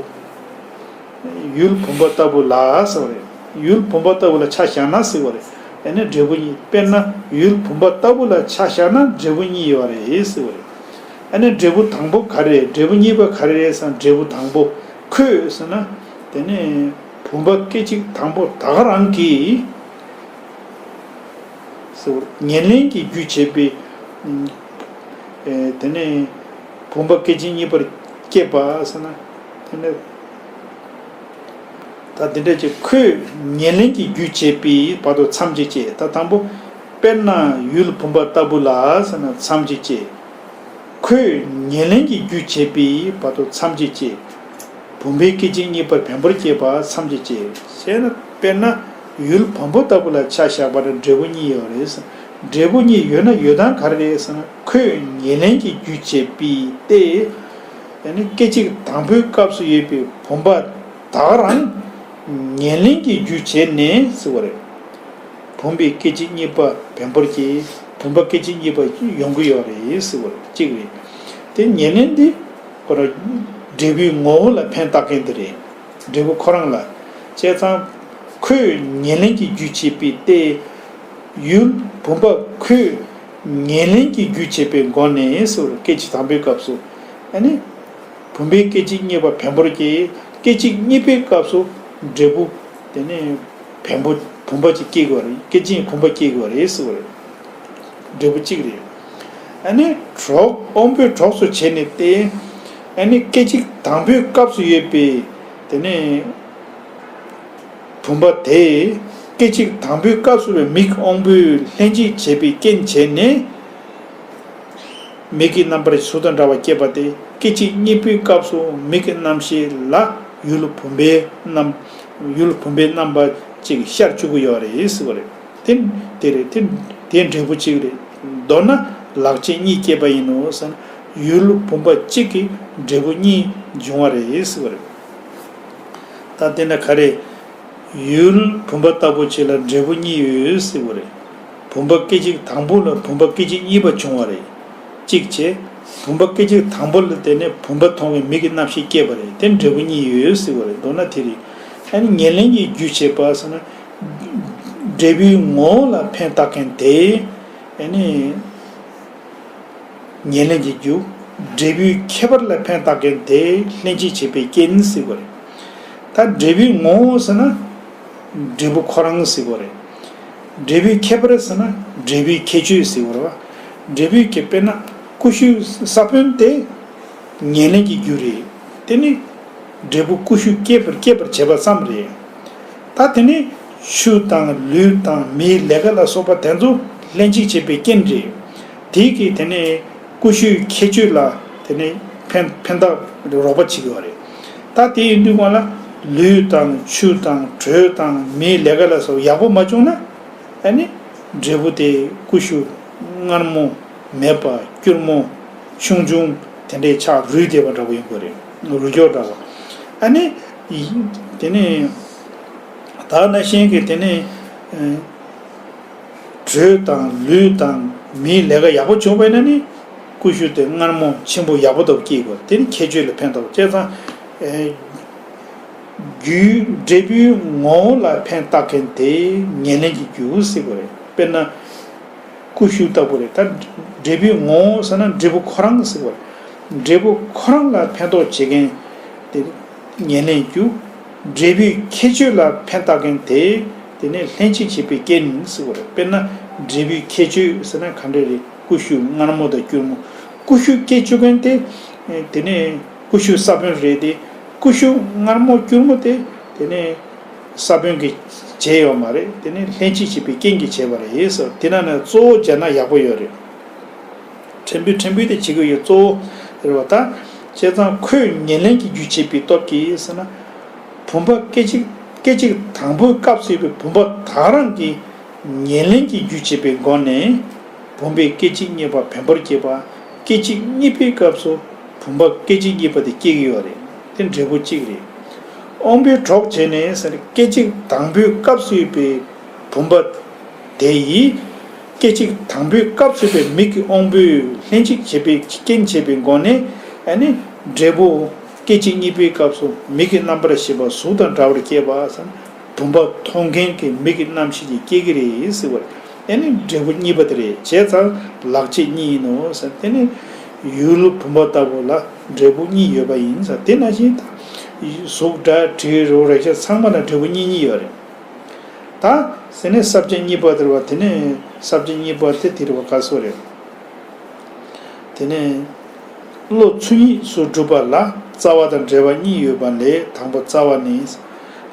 ཡུལ་བུམ་པ་ལྟ་བུ་ལ་ཟེར་བ་རེད། ཡུལ་བུམ་པ་ལྟ་བུ་ལ་ཆ་བཞག་ན་ཟེར་བ་རེད། ཨ་ནི་འབྲས་བུ་གཉིས། དཔེར་ན་ཡུལ་བུམ་པ་ལྟ་བུ་ལ་ཆ་བཞག་ན་འབྲས་བུ་གཉིས་ཡོད་རེད་ཟེར་བ་རེད། ཨ་ནི་འབྲས་བུ་དང་པོ་ག་རེ་རེད། འབྲས་བུ་གཉིས་པ་ག་རེ་རེད་ཟེར་ན། འབྲས་བུ་དང་པོ་ཁོས་ཟེར་ན། དེ་ནས་བུམ་པ་སྐད་ཅིག་དང་པོ་ད་ག་རང་གིས་ཟེར་བ་རེད། ཉེར་ལེན་གྱི་རྒྱུ་བྱེད་པའི། ཨེ་དེ་ནས་བུམ་པ་སྐད་ཅིག་གཉིས་པར་སྐྱེས་པ་ཟེར་ན། དེ་ནས་ད་འདི་འདྲ་ཅིག་ཁོས་ཉེར་ལེན་གྱི་རྒྱུ་བྱེད་པའི་བར་དུ་མཚམས་ཅིག་བཅད། ད་དང་པོ་དཔེར་ན་ཡུལ་བུམ་པ་ལྟ་བུ་ལ་ཟེར་ན་མཚམས་ཅིག་བཅད། ཁོས་ཉེར་ལེན་གྱི་རྒྱུ་བྱེད་པའི་བར་དུ་མཚམས་ཅིག་བཅད། བུམ་པའི་སྐད་ཅིག་གཉིས་པར་བེམ་པོར་སྐྱེས་པ་མཚམས་ཅིག་བཅད། ཞེ་ན་དཔེར་ན་ཡུལ་བམ་པོ་ལྟ་བུ་ལ་ཆ་བཞག་པ་ན་འབྲས་བུ་གཉིས་ཡོད་རེད། འབྲས་བུ་གཉིས་ཡོད་ན་ཡོད་སྟངས་ག་རེ་རེད་ཟེར་ན། ཁོས་ཉེར་ལེན་གྱི་རྒྱུ་བྱེད་པའི་སྟེ། ཡང་ན་སྐད་ཅིག་དང་པོའི་སྐབས་སུ་ཡོད་པའི་བུམ་པ་ད་ག་རང་ཉེར་ལེན་གྱི་རྒྱུ་བྱས་ནས་ཟེར་བ་རེད། བུམ་པའི་སྐད་ཅིག་གཉིས་པ་བེམ་པོར་སྐྱེས། བུམ་པ་སྐད་ཅིག་གཉིས་པ་ཡོང་གི་ཡོད་རེད་ཟེར་བ་རེད། གཅིག་རེད། དེ་ཉེར་ལེན་འདི་ཁོ་རང་འབྲས་བུའི་ངོ་བོ་ལ་ཕན་བཏགས་མཁན་དེ་རེད། འབྲས་བུ་ཁོ་རང་ལ། བྱས་ཙང་ཁོས་ཉེར་ལེན་གྱི་རྒྱུ་བྱེད་པའི་སྟེ། ཡུལ་བུམ་པ་ཁོས་ཉེར་ལེན་གྱི་རྒྱུ་བྱེད་པའི་སྒོ་ནས་ཟེར་བ་རེད། སྐད་ཅིག་དང་པོའི་སྐབས་སུ། ཨ་ནི། བུམ་པའི་སྐད་ཅིག་གཉིས་པ་བེམ་པོར་སྐྱེས། སྐད་ཅིག་གཉིས་པའི་སྐབས་སུ་འབྲས་བུ་དེ་ནས་བེམ་པོ་བུམ་པ་ཅིག་སྐྱེ་དགོས་རེད། སྐད་ཅིག་བུམ་པ་སྐྱེ་དགོས་རེད་ཟེར་བ་རེད། འབྲས་བུ་གཅིག་རེད། ཨ་ནི་གྲོགས་དབང་པོའི་གྲོགས་སུ་བྱས་ནས་ཏེ། ཨ་ནི་སྐད་ཅིག་དང་པོའི་སྐབས་སུ་ཡོད་པའི་དེ་ནས་བུམ་པ་དེ། སྐད་ཅིག་དང་པོའི་སྐབས་སུ་བའི་མིག་དབང་པོས་ལྷན་ཅིག་བྱས་པའི་རྐྱེན་བྱས་ནས། མིག་གི་རྣམ་པར་གཟུགས་དང་འདྲ་བ་སྐྱེས་པ་དེ་སྐད་ཅིག་གཉིས་པའི་སྐབས་སུ་མིག་གི་རྣམ་ཤེས་ལ་ཡུལ་བུམ་པའི་རྣམ། ཡུལ་བུམ་པའི་རྣམ་པ་གཅིག་ཤར་བཅུག་གི་ཡོད་རེད་ཟེར་བ་རེད། དེ་དེ་རེད། དེ་དེ་འབྲས་བུ་གཅིག་རེད། མདོར་ན་ལག་རྗེས་གཉིས་སྐྱེས་པ་ཡིན་ནོ་ཟེར་ན། ཡུལ་བུམ་པ་གཅིག་གིས་འབྲས་བུ་གཉིས་འབྱུང་བ་རེད་ཟེར་བ་རེད། ད་དེ་འདྲ་ག་རེ། ཡུལ་བུམ་པ་ལྟ་བུ་ཅིག་ལ་འབྲས་བུ་གཉིས་ཡོད་ཟེར་བ་རེད། བུམ་པ་སྐད་ཅིག་དང་པོ་ལ་བུམ་པ་སྐད་ཅིག་གཉིས་པ་བྱུང་བ་རེད། གཅིག་བྱས། བུམ་པ་སྐད་ཅིག་དང་པོ་ལ་དེ་ནས་བུམ་པ་མཐོང་བའི་མིག་གི་རྣམ་ཤེས་སྐྱེས་པ་རེད། དེ་འབྲས་བུ་གཉིས་ཡོད་ཟེར་བ་རེད། མདོར་ན་དེ་རེད། ཨ་ནི་ཉེར་ལེན་གྱི་རྒྱུ་བྱེད་པ་ཟེར་ན། འབྲས་བུའི་ངོ་བོ་ལ་ཕན་བཏགས་མཁན་དེ། ཨ་ནི། ཉེར་ལེན་གྱི་རྒྱུ། འབྲས་བུའི་ཁྱད་པར་ལ་ཕན་བཏགས་མཁན་དེ་ལྷན་ཅིག་བྱེད་པའི་རྐྱེན་ཟེར་བ་རེད། ད་འབྲས་བུའི་ངོ་བོ་ཟེར་ན། འབྲས་བུ་ཁོ་རང་ཟེར་བ་རེད། འབྲས་བུའི་ཁྱད་པར་ཟེར་ན་འབྲས་བུའི་ཁྱད་ཆོས་ཟེར་བ་རེད་བ། འབྲས་བུའི་ཁྱད་དཔེར་ན་ཀུ་ཤུ་ས་བོན་དེ་ཉེར་ལེན་གྱི་རྒྱུ་རེད། དེ་ནི་འབྲས་བུ་ཀུ་ཤུ་སྐྱེད་པར་སྐྱེད་པར་བྱེད་པ་ཙམ་རེད། ད་དེ་ནི་ཆུ་དང་ལུད་དང་མེའི་ལས་ཀ་ལ་སོགས་པ་དེ་ཚོ་ལྷན་ཅིག་བྱེད་པའི་རྐྱེན་རེད། དེ་གིས་དེ་ནི་ཀུ་ཤུའི་ཁྱད་ཆོས་ལ་དེ་ནི་ཕན་ཕན་བཏགས་རོགས་པ་བྱེད་ཀྱི་ཡོད་རེད། ད་དེ་ཡིན་དུས་སྒང་ལ་ལུད་དང་ཆུ་དང་དྲོད་དང་མེའི་ལས་ཀ་ལ་སོགས་ཡག་པོ་མ་བྱུང་ན། ཨ་ནི་འབྲས་བུ་དེ་ཀུ་ཤུ་མངར་མོ་མེད་པ་སྐྱུར་མོ་ཆུང་ཆུང་དེ་འདྲའི་ཆགས་རུལ་བསྡད་པ་འདྲ་པོ་ཡིན་དགོས་རེད། རུལ་སྐྱོར་འདྲ་པོ། ཨ་ནི་དེ་ནི་ད་ནང་བཞིན་གྱི་དེ་ནི་དྲོད་དང་ལུད་དང་མེའི་ལས་ཀ་ཡག་པོ་བྱུང་བ་ཡིན་ན་ནི་ཀུ་ཤུ་དེ་མངར་མོ་ཆེན་པོ་ཡག་པོ་འདྲ་པོ་སྐྱེ་དགོས། དེ་ནི་ཁྱད་ཆོས་ལ་ཕན་ཐོགས། བྱས་ཙང་། རྒྱུའི་འབྲས་བུའི་ངོ་བོ་ལ་ཕན་བཏགས་མཁན་དེ་ཉེར་ལེན་གྱི་རྒྱུ་ཟེར་བ་རེད། དཔེར་ན་ཀུ་ཤུ་ལྟ་བུ་རེད། ད་འབྲས་བུའི་ངོ་བོ་ཟེར་ན་འབྲས་བུ་ཁོ་རང་ཟེར་བ་རེད། འབྲས་བུ་ཁོ་རང་ལ་ཕན་ཐོགས་བྱེད་མཁན་དེ་ཉེར་ལེན་རྒྱུ། འབྲས་བུའི་ཁྱད་ཆོས་ལ་ཕན་བཏགས་མཁན་དེ་དེ་ནས་ལྷན་ཅིག་བྱེད་པའི་རྐྱེན་ཟེར་བ་རེད། དཔེར་ན་འབྲས་བུའི་ཁྱད་ཆོས་ཟེར་ན་ག་འདྲ་རེད། ཀུ་ཤུ་མངར་མོ་དང་སྐྱུར་མོ། ཀུ་ཤུ་སྐྱེ་བཅུག་མཁན་དེ་དེ་ནས། ཀུ་ཤུ་ས་བོན་རེད་དེ། ཀུ་ཤུ་མངར་མོ་སྐྱུར་མོ་དེ་དེ་ནས་ས་བོན་གྱིས་བྱས་ཡོད་མ་རེད། དེ་ནས་ལྷན་ཅིག་བྱེད་པའི་རྐྱེན་གྱིས་བྱས་པ་རེད་ཟེར། དེ་ན་ནས་གཙོ་བོ་སྦྱར་ན་ཡག་པོ་ཡོད་རེད། ཕྲན་བུ་ཕྲན་བུ་དེ་བྱེད་ཀྱི་ཡོད། གཙོ་བོ་རེད་བ། ད་བྱས་ཙང་ཁོས་ཉེར་ལེན་གྱི་རྒྱུ་བྱེད་པའི་སྟོབས་ཀྱིས་ཟེར་ན། བུམ་པ་སྐད་ཅིག་སྐད་ཅིག་དང་པོའི་སྐབས་སུ་ཡོད་པའི་བུམ་པ་ད་རང་གི་ཉེར་ལེན་གྱི་རྒྱུ་བྱེད་པའི་སྒོ་ནས་བུམ་པའི་སྐད་ཅིག་གཉིས་པ་བེམ་པོར་སྐྱེས་པ། སྐད་ཅིག་གཉིས་པའི་སྐབས་སུ་བུམ་པ་སྐད་ཅིག་གཉིས་པ་དེ་སྐྱེ་གི་ཡོད་རེད། དེ་འབྲས་བུ་གཅིག་རེད། དབང་པོའི་གྲོགས་བྱས་ནས་ཟེར། སྐད་ཅིག་དང་པོའི་སྐབས་སུ་ཡོད་པའི་བུམ་པ་དེ་ཡིས་སྐད་ཅིག་དང་པོའི་སྐབས་སུ་ཡོད་པའི་མིག་གི་དབང་པོས་ལྷན་ཅིག་བྱེད་པའི་རྐྱེན་བྱེད་པའི་སྒོ་ནས། ཨ་ནི་འབྲས་བུ་སྐད་ཅིག་གཉིས་པའི་སྐབས་སུ་མིག་གི་རྣམ་པར་ཤེས་པ་གཟུགས་དང་འདྲ་བར་སྐྱེས་པ་ཟེར། བུམ་པ་མཐོང་མཁན་གྱི་མིག་གི་རྣམ་ཤེས་ཀྱིས་སྐྱེ་གི་རེད་ཟེར་བ་རེད། ཨ་ནི་འབྲས་བུ་གཉིས་པ་དེ་རེད། བྱས་ཙང་ལག་རྗེས་གཉིས་ཡིན་ནོ་ཟེར། དེ་ནི་ཡུལ་བུམ་པ་ལྟ་བུ་ལ་འབྲས་བུ་གཉིས་ཡོད་པ་ཡིན་ཟེར། དེ་ནང་བཞིན་ད་གཟུགས་སྒྲ་དྲི་རོ་རེག་བྱ་ཚང་མ་ལ་འབྲས་བུ་གཉིས་གཉིས་ཡོད་རེད། ད་ཟེར་ནས་ས་བཅད་གཉིས་པ་དེ་རེད་བ། དེ་ནས་ས་བཅད་གཉིས་པ་དེ་དེ་རེད་བ། ག་སོ་རེད། དེ་ནས་བློ་ཚུལ་གཉིས་སུ་གྲུབ་པ་ལ་རྩ་བ་དང་འབྲེལ་བ་གཉིས་ཡོད་པ་ལས། དང་པོ་རྩ་བ་ནི།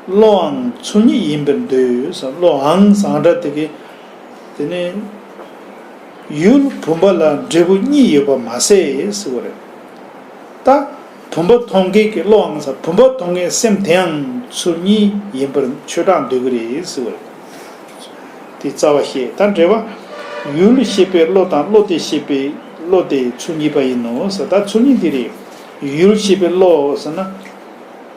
བློའང་ཚུལ་གཉིས་ཡིན་པར་འདོད། བློའང་ཟེར་འདྲ་དེ་གི་དེ་ནས་ཡུལ་བུམ་པ་ལ་འབྲས་བུ་གཉིས་ཡོད་པ་མ་ཟད་ཟེར་བ་རེད། ད་བུམ་པ་མཐོང་མཁན་གྱི་བློའང་ཟེར། བུམ་པ་མཐོང་མཁན་སེམས་དེའང་ཚུལ་གཉིས་ཡིན་པར་ཆོས་གྲགས་འདོད་ཀྱི་རེད་ཟེར་བ་རེད། དེ་རྩ་བ་བཤད། ད་འགྲེལ་པ། ཡུལ་ཤེས་པའི་བློ་དང་བློ་དེ་ཤེས་པའི་བློ་དེ་ཚུལ་གཉིས་པ་ཡིན་ནོ་ཟེར། ད་ཚུལ་གཉིས་དེ་རེད། ཡུལ་ཤེས་པའི་བློ་ཟེར་ན།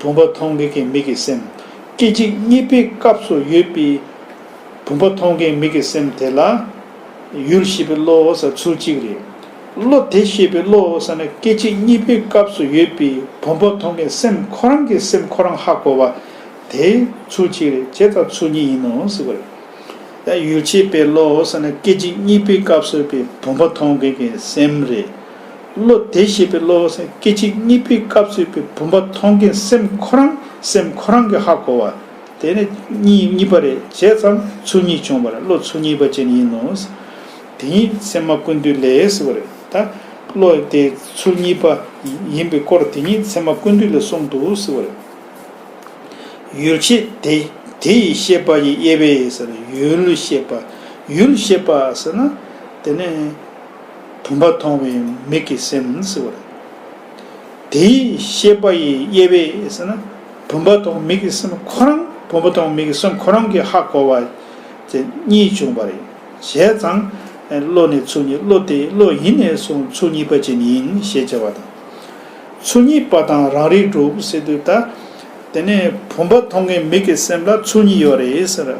བུམ་པ་མཐོང་མཁན་གྱི་མིག་གི་སེམས། སྐད་ཅིག་གཉིས་པའི་སྐབས་སུ་ཡོད་པའི་བུམ་པ་མཐོང་མཁན་མིག་གི་སེམས་དེ་ལ་ཡུལ་ཤེས་པའི་བློ་ཟེར་ཚུལ་གཅིག་རེད། བློ་དེ་ཤེས་པའི་བློ་ཟེར་ན་སྐད་ཅིག་གཉིས་པའི་སྐབས་སུ་ཡོད་པའི་བུམ་པ་མཐོང་མཁན་སེམས་ཁོ་རང་གི་སེམས་ཁོ་རང་ཧ་གོ་བ་དེ་ཚུལ་གཅིག་རེད། བྱས་ཙང་ཚུལ་གཉིས་ཡིན་ནོ་ཟེར་བ་རེད། ཡང་ཡུལ་ཤེས་པའི་བློ་ཟེར་ན་སྐད་ཅིག་གཉིས་པའི་སྐབས་སུ་ཡོད་པའི་བུམ་པ་མཐོང་མཁན་གྱི་སེམས་རེད། བློ་དེ་ཤེས་པའི་བློ་ཟེར་ན་སྐད་ཅིག་གཉིས་པའི་སྐབས་སུ་ཡོད་པའི་བུམ་པ་མཐོང་མཁན་སེམས་ཁོ་རང་སེམས་ཁོ་རང་གིས་ཧ་གོ་བ། དེ་ནི་གཉིས་གཉིས་པ་རེད། བྱས་ཙང་ཚུལ་གཉིས་བྱུང་བ་རེད། བློ་ཚུལ་གཉིས་པ་ཅན་ཡིན་ནོ། དེ་ཉིད་ཚད་མ་ཀུན་བཏུས་ལས་ཟེར་བ་རེད། ད་བློ་དེ་ཚུལ་གཉིས་པ་ཡིན་པའི་སྐོར་དེ་ཉིད་ཚད་མ་ཀུན་བཏུས་ལས་གསུངས་འདུག་ཟེར་བ་རེད། ཡུལ་ཤེས་དེ། དེ་ཡི་ཤེས་པ་ཡི་དབྱེ་བས་ཟེར་ན། ཡུལ་ཤེས་པ། ཡུལ་ཤེས་པ་ཟེར་ན། དེ་ནི་བུམ་པ་མཐོང་བའི་མིག་གི་སེམས་ཟེར་བ་རེད། དེ་ཡི་ཤེས་པ་ཡི་དབྱེ་བས་ཟེར་ན། བུམ་པ་མཐོང་མིག་གི་སེམས་ཁོ་རང་། བུམ་པ་མཐོང་མིག་གི་སེམས་ཁོ་རང་གིས་ཧ་གོ་བ་དེ་གཉིས་བྱུང་བ་རེད། བྱས་ཙང་བློ་ནི་ཚུལ་གཉིས། བློ་དེ་བློ་ཡིན་ནས་བཟུང་ཚུལ་གཉིས་པ་ཅན་ཡིན་ཞེས་བྱ་བ་དང་། ཚུལ་གཉིས་པ་དང་རང་རིག་གྲུབ་ཟེར་དུས། ད་དེ་ནས་བུམ་པ་མཐོང་མཁན་མིག་གི་སེམས་ལ་ཚུལ་གཉིས་ཡོད་རེད་ཟེར།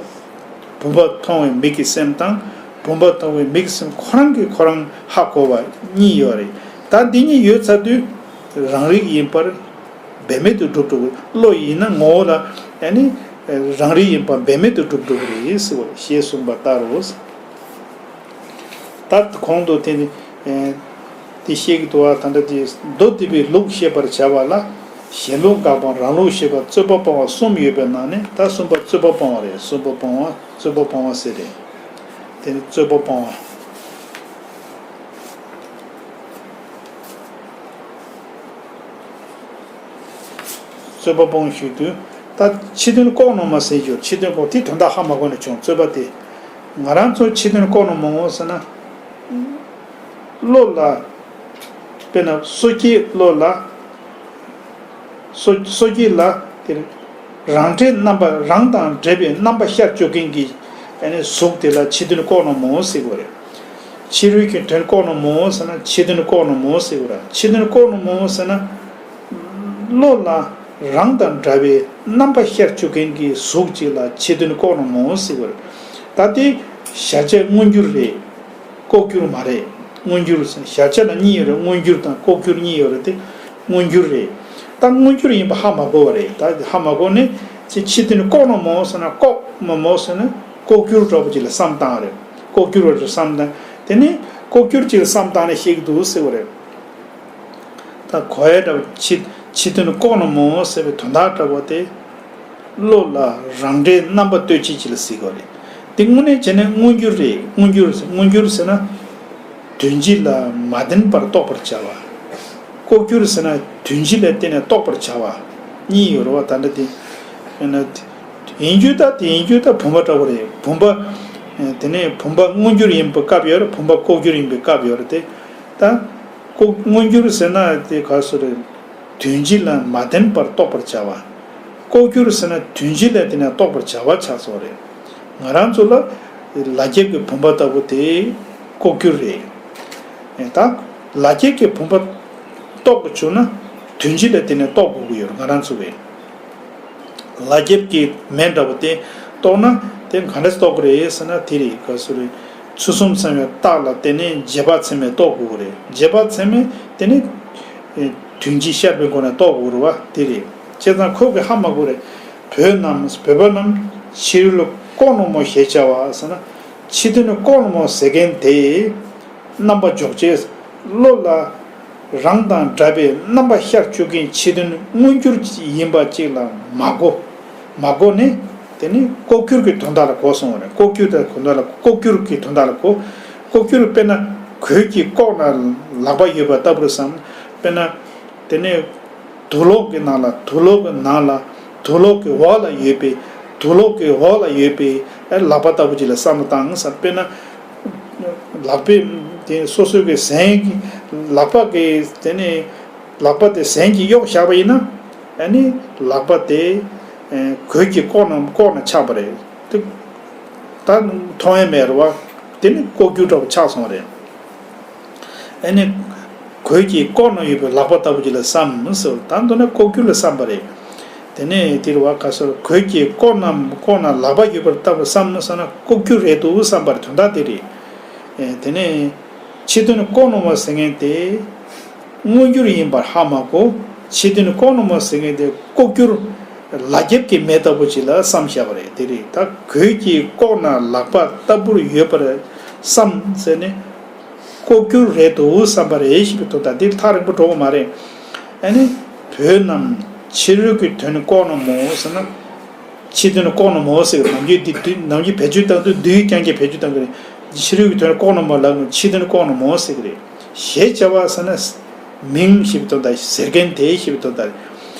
བུམ་པ་མཐོང་བའི་མིག་གི་སེམས་དང་། བུམ་པ་མཐོང་བའི་མིག་གི་སེམས་ཁོ་རང་གིས་ཁོ་རང་ཧ་གོ་བ་གཉིས་ཡོད་རེད། ད་འདི་གཉིས་ཡོད་ཚར་དུས་རང་རིག་ཡིན་པར་འབད་མེད་དུ་གྲུབ་འགྲོ་གི། བློ་ཡིན་ན་ངོ་བོ་ལ་ཡ་ནི་རང་རིག་ཡིན་པ་འབད་མེད་དུ་གྲུབ་འགྲོ་གི་རེད་ཟེར་བ་ཞེས་གསུངས་པ་ལྟར་རོ། ད་གོང་དུ་དེ་ནི་དེ་བཤད་ཀྱི་འདུག་བ། ད་ལྟ་དེ་མདོ་སྡེ་པའི་ལུགས་བཤད་པར་བྱ་བ་ལ། གཞན་ལུགས་དགག་པ། རང་ལུགས་བཤད་པ། རྩོད་པ་སྤོང་བ་གསུམ་ཡོད་པའི་ནང་ནས། ད་གསུམ་པ་རྩོད་པ་སྤོང་བ་རེད། རྩོད་པ་སྤོང་བ། རྩོད་པ་སྤོང་བ་ཟེར་རེད། དེ་ནི་རྩོད་པ་སྤོང་བ། རྩོད་པ་སྤོང་ཞུས་དུས། ད་ཕྱི་དོན་ལྐོག་ནོ་མ་ཟེར་རྒྱུ། ཕྱི་དོན་ལྐོག་དེ་དོན་དག་ཧ་མ་གོ་ནས་བྱུང་རྩོད་པ་དེ། ང་རང་ཚོ་ཕྱི་དོན་ལྐོག་ནོ་མ་འོང་ཟེར་ན། བློ་ལ། དཔེར་ན་སོ་སྐྱེའི་བློ་ལ། སོ། སོ་སྐྱེ་ལ་དེ་རང་འབྲས་རྣམ་པ། རང་དང་འབྲེལ་བའི་རྣམ་པ་ཤར་བཅུག་མཁན་གྱི་ཨ་ནི་གཟུགས་དེ་ལ་ཕྱི་དོན་ལྐོག་ནོ་མ་འོང་ཟེར་དགོས་རེད། ཕྱི་རོལ་གྱི་དོན་ལྐོག་ནོ་མ་འོང་ཟེར་ན། ཕྱི་དོན་ལྐོག་ནོ་མ་འོང་ཟེར་དགོས་རེད། ཕྱི་དོན་ལྐོག་ནོ་མ་འོང་ཟེར་ན། བློ་ལ་རང་དང་འདྲ་བའི་རྣམ་པ་ཤར་བཅུག་མཁན་གྱི་གཟུགས་གཅིག་ལ་ཕྱི་དོན་ལྐོག་ནོ་མ་འོང་ཟེར་དགོས་རེད། ད་དེ་གཞལ་བྱ་མངོན་གྱུར་རེད། ལྐོག་གྱུར་མ་རེད། མངོན་གྱུར་ཟེར། གཞལ་བྱ་ལ་གཉིས་ཡོད་རེད། མངོན་གྱུར་དང་ལྐོག་གྱུར་གཉིས་ཡོད་རེད་དེ། མངོན་གྱུར་རེད། ད་མངོན་གྱུར་ཡིན་པ་ཧ་མ་གོ་བ་རེད། ད་ཧ་མ་གོ་ནས་ཅི། ཕྱི་དོན་ལྐོག་ནོ་མ་འོང་ཟེར་ན། ལྐོག་མ་མ་འོང་ཟེར་ན་ལྐོག་གྱུར་འདྲ་པོ་ཅིག་ལ་བསམ་བཏང་རེད། ལྐོག་གྱུར་བ་ཅིག་བསམ་བཏང་། དེ་ནི་ལྐོག་གྱུར་ཅིག་ལ་བསམ་བཏང་ནས་བཤད་ཀྱི་འདུག་ཟེར་བ་རེད། ད་གོ་ཡ་འདྲ་བ། ཕྱི། ཕྱི་དོན་ལྐོག་ནོ་མ་འོང་ཟེར་བའི་དོན་དག་འདྲ་བོ་དེ། བློ་ལ་རང་འབྲས་རྣམ་པ་གཏོད་བྱེད་ཅིག་ལ་ཟེར་གྱི་རེད། དེ་དངོས་གནས་བྱས་ན་མངོན་གྱུར་རེད། མངོན་གྱུར་ཟེར། མངོན་གྱུར་ཟེར་ན། དོན་སྤྱི་ལ་མ་བརྟེན་པར་རྟོགས་པར་བྱ་བ། ལྐོག་གྱུར་ཟེར་ན་དོན་སྤྱི་ལ་བརྟེན་ནས་རྟོགས་པར་བྱ་བ་གཉིས་ཡོད་རེད་བ། ད་འདྲ་དེ། ཡིན་ན། ཡིན་རྒྱུ་ད། དེ་ཡིན་རྒྱུ་ད་བུམ་པ་འདྲ་བོ་རེད། བུམ་པ། དེ་ནས་བུམ་པ་མངོན་གྱུར་ཡིན་པའི་སྐབས་ཡོད་རེད། བུམ་པ་ལྐོག་གྱུར་ཡིན་པའི་སྐབས་ཡོད་རེད་དེ། ད། ལྐོག་མངོན་གྱུར་ཟེར་ན་དེ་ག་སོ་རེད། དོན་སྤྱི་ལ་མ་བརྟེན་པར་རྟོགས་པར་བྱ་བ། ལྐོག་གྱུར་ཟེར་ན་དོན་སྤྱི་ལ་བརྟེན་ནས་རྟོགས་པར་བྱ་བ་ཆགས་སོང་རེད། ང་རང་ཚོ་ལ་ལ་རྒྱབ་ཀྱི་བུམ་པ་ལྟ་བུ་དེ་ལྐོག་གྱུར་རེད། ད་ལ་རྒྱབ་ཀྱི་བུམ་པ་རྟོགས་དགོས་བྱུང་ན་དོན་སྤྱི་ལ་བརྟེན་ནས་རྟོགས་དགོས་ཀྱི་ཡོད་རེད། ང་རང་ཚོ་གིས། ལ་རྒྱབ་ཀྱི་མེ་འདྲ་བོ་དེ་རྟོགས་ན་དེ་ག་འདྲ་རྟོགས་ཀྱི་རེད་ཟེར་ན། དེ་རེད། ག་སོ་རེད། ཚུལ་གསུམ་ཚང་བའི་རྟགས་ལ་བརྟེན་ནས་རྗེས་དཔག་ཚད་མས་རྟོགས་དགོས་ཀྱི་རེད། རྗེས་དཔག་ཚད་མས་དེ་ནི་དོན་སྤྱི་ཤར་བའི་སྒོ་ནས་རྟོགས་དགོས་ཀྱི་རེད་བ། དེ་རེད། བྱས་ཙང་ཁོ་གི་ཧ་མ་གོ་རེད། བོད་རྣམས། བོད་པ་རྣམས་ཕྱི་རོལ་ལྐོག་ནོ་མོ་ཞེས་བྱ་བ་ཟེར་ན། ཕྱི་དོན་ལྐོག་ནོ་མོ་ཟེར་མཁན་དེ། རྣམ་པ་འཇོག་བྱེད། བློ་ལ་རང་དང་འདྲ་བའི་རྣམ་པ་ཤར་བཅུག་མཁན་ཕྱི་དོན་མངོན་གྱུར་ཡིན་པ་ཅིག་ལ་མ་གོ། མ་གོ་ནས་དེ་ནི་ལྐོག་གྱུར་གྱི་དོན་དག་ལ་གོ་སོང་བ་རེད། ལྐོག་གྱུར་དང་དོན་དག་ལ། ལྐོག་གྱུར་གྱི་དོན་དག་ལ་གོ། ལྐོག་གྱུར་དཔེར་ན་གོས་ཀྱི་ལྐོག་ན་ལག་པ་ཡོད་པ་ལྟ་བུར་བསམ། དཔེར་ན་དེ་ནི། དུག་ལོག་གི་ནང་ལ། དུག་ལོག་གི་ནང་ལ། དུག་ལོག་གི་འོག་ལ་ཡོད་པའི། དུག་ལོག་གི་འོག་ལ་ཡོད་པའི་ཨེ་ལག་པ་ལྟ་བུ་ཅིག་ལ་བསམ་བློ་བཏང་ཟེར། དཔེར་ན། ལག་པས་དེ་སོ་སོའི་གི་གཟན་གྱི། ལག་པ་གི་དེ་ནི། ལག་པ་དེ་གཟན་གྱིས་གཡོགས་བཞག་པ་ཡིན་ན། ཨ་ནི་ལག་པ་དེ་ཨེ་གོས་ཀྱི་ལྐོག་ན། ལྐོག་ན་ཆགས་པ་རེད། དེ་ད་མཐོང་ཡས་མེད་རེད་བ། དེ་ནི་ལྐོག་གྱུར་འདྲ་བོ་ཆགས་སོང་བ་རེད། ཨ་ནི། གོས་ཀྱི་ལྐོག་ན་ཡོད་པའི་ལག་པ་ལྟ་བུ་ཅིག་ལ་བསམ་ཟེར། ད་མདོར་ན་ལྐོག་གྱུར་ལ་བསམ་པ་རེད། དེ་ནས་དེ་རུ་བ་ག་སོར་གོས་ཀྱི་ལྐོག་ན། ལྐོག་ན་ལག་པ་ཡོད་པ་ལྟ་བུ་བསམ་ཟེར་ན་ལྐོག་གྱུར་རེད་འདུག་བསམ་པ་རེད། དོན་དག་དེ་རེད། ཨེ་དེ་ནས་ཕྱི་དོན་ལྐོག་ནོ་མ་ཟེར་མཁན་དེ་མངོན་གྱུར་ཡིན་པར་ཧ་མ་གོ། ཕྱི་དོན་ལྐོག་ནོ་མ་ཟེར་མཁན་དེ་ལྐོག་གྱུར་ལ་རྒྱབ་ཀྱི་མེ་ལྟ་བུ་ཅིག་ལ་བསམ་བཞག་པ་རེད། དེ་རེད། ད་གོས་ཀྱི་ལྐོག་ན་ལག་པ་ལྟ་བུར་ཡོད་པར་བསམ་ཟེར་ནས། ལྐོག་གྱུར་རེད་འདུག་བསམ་པ་རེད་ཞེས་པའི་དོན་དག་འདིར་ཐག་རིང་པོ་འགྲོ་གི་མ་རེད། ཨ་ནི། བོད་རྣམས་ཕྱི་རོལ་གྱི་དོན་ལྐོག་ན་མོ་ཟེར་ན། ཕྱི་དོན་ལྐོག་ན་མོ་ཟེར་བའི་ནམ་རྒྱུན་འདི་དུས་ནམ་རྒྱུན་བེད་སྤྱོད་བཏང་དུས་འདུས་རྐྱང་རྐྱང་བེད་སྤྱོད་བཏང་གི་རེད། ཕྱི་རོལ་གྱི་དོན་ལྐོག་ན་མོ་ལབ་ནས་ཕྱི་དོན་ལྐོག་ན་མོ་ཟེར་གྱི་རེད། ཞེས་བྱ་བ་ཟེར་ན། མིང་ཞེས་པའི་དོན་དག་ཟེར་མཁན་དེ་ཞེས་པའི་དོན་དག་རེད།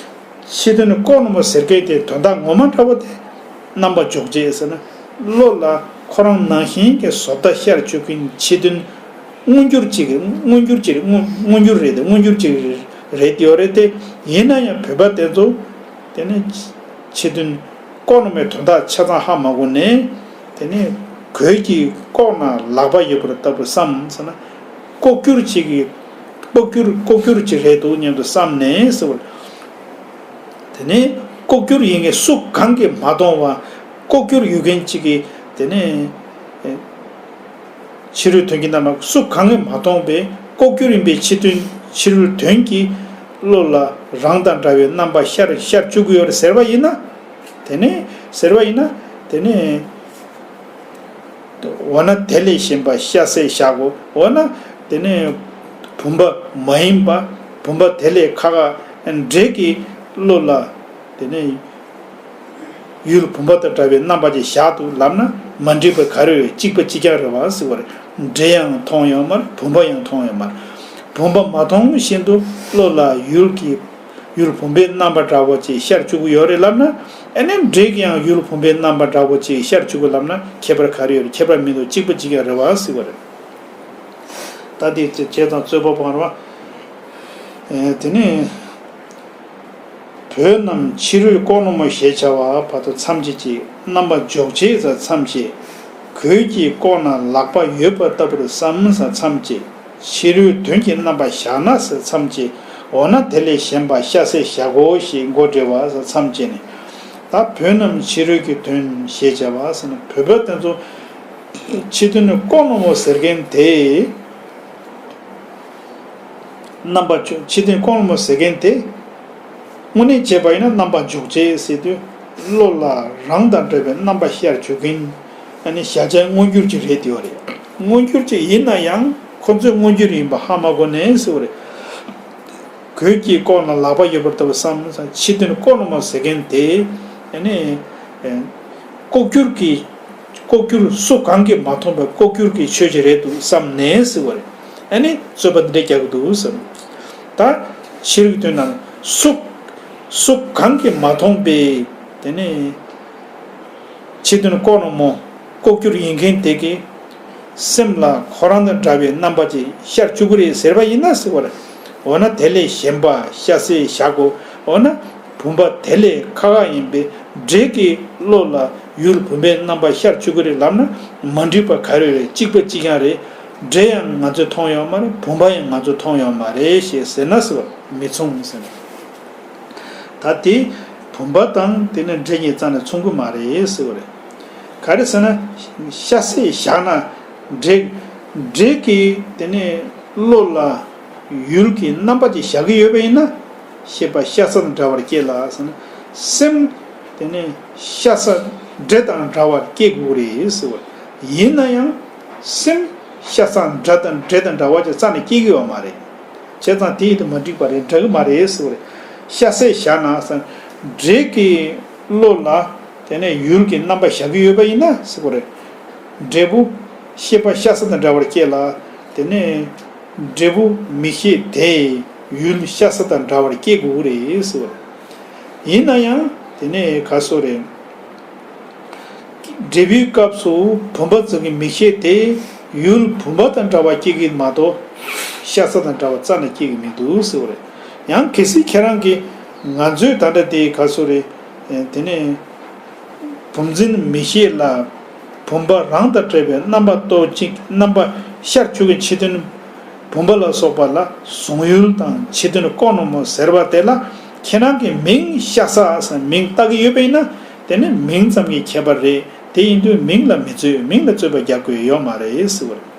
ཕྱི་དོན་ལྐོག་ན་མོ་ཟེར་མཁན་དེ་དོན་དག་ངོ་མ་འདྲ་བོ་དེ། རྣམ་པ་འཇོག་བྱེད་ཟེར་ན། བློ་ལ་ཁོ་རང་ནང་བཞིན་གྱི་བཟོ་ལྟ་ཤར་བཅུག་མཁན་ཕྱི་དོན་མངོན་གྱུར་ཅིག་མངོན་གྱུར་ཅིག་མངོན་མངོན་གྱུར་རེད་དེ་མངོན་གྱུར་ཅིག་རེད་ཡོད་རེད་དེ། ཡིན་ན་ཡང་བོད་པ་དེ་ཚོ་དེ་ནི་ཕྱི་དོན་ལྐོག་ན་མོའི་དོན་དག་ཆ་ཚང་ཧ་མ་གོ་ནས། དེ་ནི་གོས་ཀྱི་ལྐོག་ན་ལག་པ་ཡོད་པ་ལྟ་བུ་བསམ་ཟེར་ན། ལྐོག་གྱུར་ཅིག་གི་ལྐོག་གྱུར་ལྐོག་གྱུར་ཅིག་རེད་འདུག་སྙམ་དུ་བསམ་ནས་ཟེར་བ། དེ་ནས་ལྐོག་གྱུར་ཡིན་མཁན་སུ་གང་གིས་མ་མཐོང་བ། ལྐོག་གྱུར་ཡོད་མཁན་ཅིག་གིས་དེ་ནས་ཕྱི་རོལ་དོན་གྱི་རྣམ་པ་སུ་གང་གིས་མ་མཐོང་བའི་ལྐོག་གྱུར་ཡིན་པའི་ཕྱི་དོན་ཕྱི་རོལ་དོན་གྱི་བློ་ལ་རང་དང་འདྲ་བའི་རྣམ་པ་ཤར་ཤར་བཅུག་གི་ཡོད་རེད་ཟེར་བ་ཡིན་ན། དེ་ནས་ཟེར་བ་ཡིན་ན། དེ་ནས། འོ་ན་དེ་ལས་གཞན་པ་ཤ་ཟད་བཞག་གོ། འོ་ན་དེ་ནས་བུམ་པ་མ་ཡིན་པ། བུམ་པ་དེ་ལས་ཁ་ཁ་འདྲེ་གི་བློ་ལ་དེ་ནས་ཡུལ་བུམ་པ་དང་འདྲ་བའི་རྣམ་པ་ཅིག་བཞག་འདུག་ལབ་ན། མ་འགྲིག་པ་ག་རེ་ཡོད། གཅིག་པ་གཅིག་རྐྱང་རེད་བ་ཟེར་བ་རེད། འདྲེ་ཡང་མཐོང་ཡོད་མ་རེད། བུམ་པ་ཡང་མཐོང་ཡོད་མ་རེད། བུམ་པ་མ་མཐོང་བཞིན་དུ་བློ་ལ་ཡུལ་གྱི་ཡུལ་བུམ་པའི་རྣམ་པ་འདྲ་བོ་ཅིག་ཤར་བཅུག་གི་ཡོད་རེད་ལབ་ན། ཨ་ནི་འདྲེ་གི་ཡང་ཡུལ་བུམ་པའི་རྣམ་པ་འདྲ་བོ་ཅིག་ཤར་བཅུག་གི་ལབ་ན་ཁྱད་པར་ག་རེ་ཡོད་རེད། ཁྱད་པར་མི་འདུག་གཅིག་པ་གཅིག་རྐྱང་རེད་བ་ཟེར་བ་རེད། ད་དེ་བྱས་ཙང་རྩོད་པ་སྤང་རོགས། ཨེ་དེ་ནས། བོད་རྣམས་ཕྱི་རོལ་ལྐོག་ན་མོ་ཞེས་བྱ་བ་བར་དུ་མཚམས་བཅད་ཅིང་། རྣམ་པ་འཇོག་བྱེད་ཟེར་མཚམས་བཅད། གོས་ཀྱི་ལྐོག་ན་ལག་པ་ཡོད་པ་ལྟ་བུར་བསམ་ཟེར་མཚམས་བཅད། ཕྱི་རོལ་དོན་གྱི་རྣམ་པ་བཞག་ན་ཟེར་མཚམས་བཅད། འོ་ན་དེ་ལས་གཞན་པ་ཤ་ཟད་བཞག་གོ་ཞེས་མགོ་འདྲེ་བ་ཟེར་མཚམས་བཅད་ནས། ད་བོད་རྣམས་ཕྱི་རོལ་གྱི་དོན་ཞེས་བྱ་བ་ཟེར་ན། བོད་པ་དེ་ཚོ་ཕྱི་དོན་ལྐོག་ན་མོ་ཟེར་མཁན་དེ། རྣམ་པ་ཕྱི་དོན་ལྐོག་ན་མོ་ཟེར་མཁན་དེ། དངོས་གནས་བྱས་པ་ཡིན་ན་རྣམ་པ་འཇོག་བྱེད་ཟེར་དུས། བློ་ལ་རང་དང་འདྲ་བའི་རྣམ་པ་ཤར་བཅུག་མཁན། ཨ་ནི་གཞལ་བྱ་མངོན་གྱུར་ཅིག་རེད་དེ་བ་རེད། མངོན་གྱུར་ཅིག་ཡིན་ན་ཡང་ཁོ་ཚོས་མངོན་གྱུར་ཡིན་པ་ཧ་མ་གོ་ནས་ཟེར་བ་རེད། གོས་ཀྱི་ལྐོག་ན་ལག་པ་ཡོད་པ་ལྟ་བུ་བསམ། ཕྱི་དོན་ལྐོག་ན་མོ་ཟེར་མཁན་དེ། ཨ་ནི། ལྐོག་གྱུར་གྱི། ལྐོག་གྱུར་སུ་གང་གིས་མ་མཐོང་བའི་ལྐོག་གྱུར་གྱི་ཆོས་ཅིག་རེད་འདུག་བསམ་ནས་ཟེར་བ་རེད། ཨ་ནི་རྩོད་པ་འདི་འདྲ་རྒྱག་གི་འདུག་བསམ། ད་ཕྱི་རོལ་དོན་ན་སུ། སུ་གང་གིས་མ་མཐོང་བའི། དེ་ནས་ཕྱི་དོན་ལྐོག་ན་མོ། ལྐོག་གྱུར་ཡིན་མཁན་དེ་གིས་སེམས་ལ་ཁོ་རང་དང་འདྲ་བའི་རྣམ་པ་ཅིག་ཤར་བཅུག་གི་རེད་ཟེར་བ་ཡིན་ན་ཟེར་བ་རེད། འོ་ན་དེ་ལས་གཞན་པ་ཤ་ཟད་བཞག་གོ། འོ་ན་བུམ་པ་དེ་ལས་ཁ་ཁ་ཡིན་པའི་འདྲེ་གི་བློ་ལ་ཡུལ་བུམ་པའི་རྣམ་པ་ཤར་བཅུག་གི་རེད་ལབ་ན། མ་འགྲིག་པ་ག་རེ་རེད། གཅིག་པ་གཅིག་རྐྱང་རེད། འདྲེ་ཡང་ང་ཚོས་མཐོང་ཡོད་མ་རེད། བུམ་པ་ཡང་ང་ཚོས་མཐོང་ཡོད་མ་རེད་ཞེས་ཟེར་ན་ཟེར་བ་མི་མཚུངས་ཟེར་ན། ད་དེ་བུམ་པ་དང་དེ་ནས་འདྲེ་གཉིས་རྩ་ནས་མཚུངས་ཀྱི་མ་རེད་ཟེར་བ་རེད། ག་རེ་ཟེར་ན། ཤ་ཟད་བཞག་ན་འདྲེ། འདྲེ་གི་དེ་ནས་བློ་ལ་ཡུལ་གྱི་རྣམ་པ་ཅིག་བཞག་གི་ཡོད་པ་ཡིན་ན། ཤེས་པ་ཤ་ཟ་དང་འདྲ་བར་སྐྱེ་ལ་ཟེར་ན། སེམས་དེ་ནས་ཤ་ཟ་འདྲེ་དང་འདྲ་བར་སྐྱེ་དགོས་རེད་ཟེར་བ་རེད། ཡིན་ན་ཡང་སེམས་ཤ་ཟ་འདྲ་དང་འདྲེ་དང་འདྲ་བ་ཅིག་རྩ་ནས་སྐྱེ་གི་ཡོད་མ་རེད། བྱས་ཙང་དེ་ཡིན་དུས་མ་འགྲིག་པ་རེད། འདྲ་གི་མ་རེད་ཟེར་བ་རེད། ཤ་ཟད་བཞག་ན་ཟེར། འདྲེ་གི་བློ་ལ་དེ་ནས་ཡུལ་གྱི་རྣམ་པ་བཞག་གི་ཡོད་པ་ཡིན་ན་ཟེར་བ་རེད། འབྲས་བུ་ཤེས་པ་ཤ་ཟ་དང་འདྲ་བར་སྐྱེ་ལ། དེ་ནས་འབྲས་བུ་མིག་ཤེས་དེ་ཡུལ་ཤ་ཟ་དང་འདྲ་བར་སྐྱེ་དགོས་རེད་ཟེར་བ་རེད། ཡིན་ན་ཡང་དེ་ནས་ག་སོ་རེད། འབྲས་བུའི་སྐབས་སུ་བུམ་པ་ཙམ་གྱི་མིག་ཤེས་དེ་ཡུལ་བུམ་པ་དང་འདྲ་བ་སྐྱེ་གི་མ་གཏོགས་ཤ་ཟ་དང་འདྲ་བ་རྩ་ནས་སྐྱེ་གི་མི་འདུག་ཟེར་བ་རེད། ཡང་གལ་སྲིད་ཁྱེད་རང་གིས་ང་ཚོས་ད་ལྟ་དེ་ག་སོ་རེད། དེ་ནས་བུམ་འཛིན་མིག་ཤེས་ལ་བུམ་པ་རང་དང་འདྲ་བའི་རྣམ་པ་རྟོག་ཅིང་རྣམ་པ་ཤར་བཅུག་གི་ཕྱི་དོན་བུམ་པ་ལ་སོགས་པ་ལ་གཟུང་ཡུལ་དང་ཕྱི་དོན་ལྐོག་ན་མོ་ཟེར་བ་དེ་ལ་ཁྱེད་རང་གིས་མིང་ཤ་ཟ་ཟེར་མིང་བཏགས་ཀྱི་ཡོད་པ་ཡིན་ན། དེ་ནི་མིང་ཙམ་གྱི་ཁྱད་པར་རེད། དེ་ཡིན་དུས་མིང་ལ་མི་རྩོད། མིང་ལ་རྩོད་པ་རྒྱག་དགོས་ཡོད་མ་རེད་ཟེར་བ་རེད།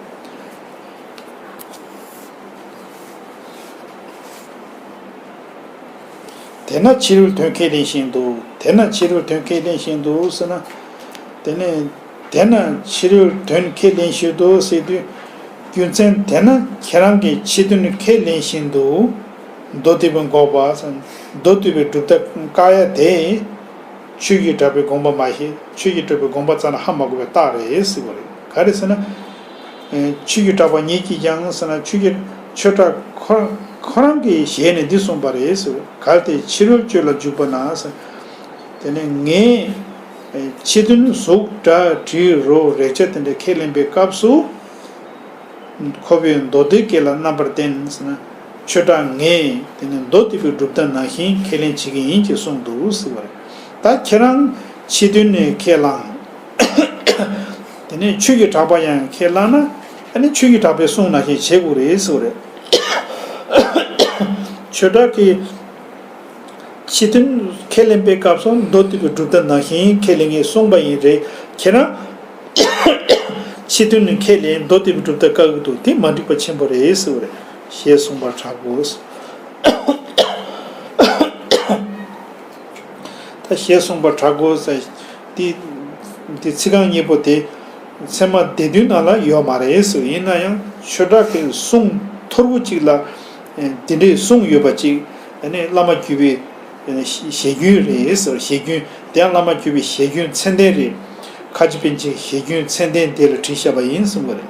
དེས་ན་ཕྱི་རོལ་དོན་ཁས་ལེན་བཞིན་དུ། དེས་ན་ཕྱི་རོལ་དོན་ཁས་ལེན་བཞིན་དུ་ཟེར་ན། དེ་ནས་དེས་ན་ཕྱི་རོལ་དོན་ཁས་ལེན་བཞིན་དུ་ཟེར་དུས། རྒྱུ་མཚན་དེས་ན་ཁྱེད་རང་གིས་ཕྱི་དོན་ཁས་ལེན་བཞིན་དུ། མདོ་སྡུད་པའི་དགོངས་པ་ཟེར། མདོ་སྡུད་པའི་སྒྲུབ་ཐབས་བཀག་ཡ་དེ། ཆོས་ཀྱི་གྲགས་པའི་དགོངས་པ་མ་ཤེས། ཆོས་ཀྱི་གྲགས་པའི་དགོངས་པ་རྩ་ནས་ཧ་མ་གོ་བའི་རྟགས་རེད་ཟེར་བ་རེད། ག་རེ་ཟེར་ན། ཆོས་ཀྱི་གྲགས་པ་ཉིད་ཀྱིས་ཀྱང་ཟེར་ན། ཆོས་ཀྱི་ཆོས་གྲགས་ཁོ་ཁོ་རང་གི་ཞལ་ནས་འདི་གསུངས་པ་རེད་ཟེར། གལ་ཏེ་ཕྱི་རོལ་སྤྱོད་ལ་འཇུག་པ་ན་ཟེར། དེ་ནས་ངས་ཕྱི་དོན་གཟུགས་སྒྲ་དྲི་རོ་རེག་བྱ་དེ་འདྲ་ཁས་ལེན་པའི་སྐབས་སུ། ཁོ་བོས་མདོ་སྡེ་སྐད་ལ་རྣམ་པར་བསྟན་ཟེར་ན། ཆོས་གྲགས་ངས་དེ་ནས་མདོ་སྡེ་པའི་གྲུབ་མཐའ་ནང་བཞིན་ཁས་ལེན་བྱེད་ཀྱི་ཡིན་ཅེས་གསུངས་འདུག་ཟེར་བ་རེད། ད་ཁྱེད་རང་ཕྱི་དོན་ནས་ཁས་བླངས། དེ་ནས་ཆོས་ཀྱི་གྲགས་པ་ཡང་ཁས་བླངས་ན། ཨ་ནི་ཆོས་ཀྱི་གྲགས་པའི་གསུང་ནང་བཞིན་བྱེད་དགོས་རེད་ཟེར་བ་རེད། ཆོས་གྲགས་ཀྱི་ཕྱི་དོན་ཁས་ལེན་པའི་སྐབས་སུ་མདོ་སྡེ་པའི་གྲུབ་མཐའ་ནང་བཞིན་ཁས་ལེན་ངེས་གསུངས་པ་ཡིན། རེད། ཁྱེད་རང་ཕྱི་དོན་ནས་ཁས་ལེན། མདོ་སྡེ་པའི་གྲུབ་མཐའ་བཀག་གི་འདུག་དེ་མ་འགྲིག་པ་ཆེན་པོ་རེད་ཟེར་བ་རེད། ཞེས་གསུངས་པར་གྲག་གོ། ད་ཞེས་གསུངས་པར་གྲག་གོ་ཟེར། འདི་འདི་ཚིག་རྐང་གཉིས་པོ་དེ་ཚད་མ་སྡེ་བདུན་ནང་ལ་ཡོད་མ་རེད་ཟེར། ཡིན་ན་ཡང་ཆོས་གྲགས་ཀྱི་གསུང་ཐོར་བུ་གཅིག་ལ་འདི་འདྲའི་གསུང་ཡོད་པ་གཅིག་ཨ་ནི་བླ་མ་བརྒྱུད་པའི་ཞལ་རྒྱུན་རེད་ཟེར། ཞལ་རྒྱུན་དེ་ཡང་བླ་མ་བརྒྱུད་པའི་ཞལ་རྒྱུན་ཚད་ལྡན་རེད། ཁ་ཆེ་པཎ་ཆེན་ཞལ་རྒྱུན་ཚད་ལྡན་དེ་ལ་བྲིས་བཞག་པ་ཡིན་གསུངས་པ་རེད།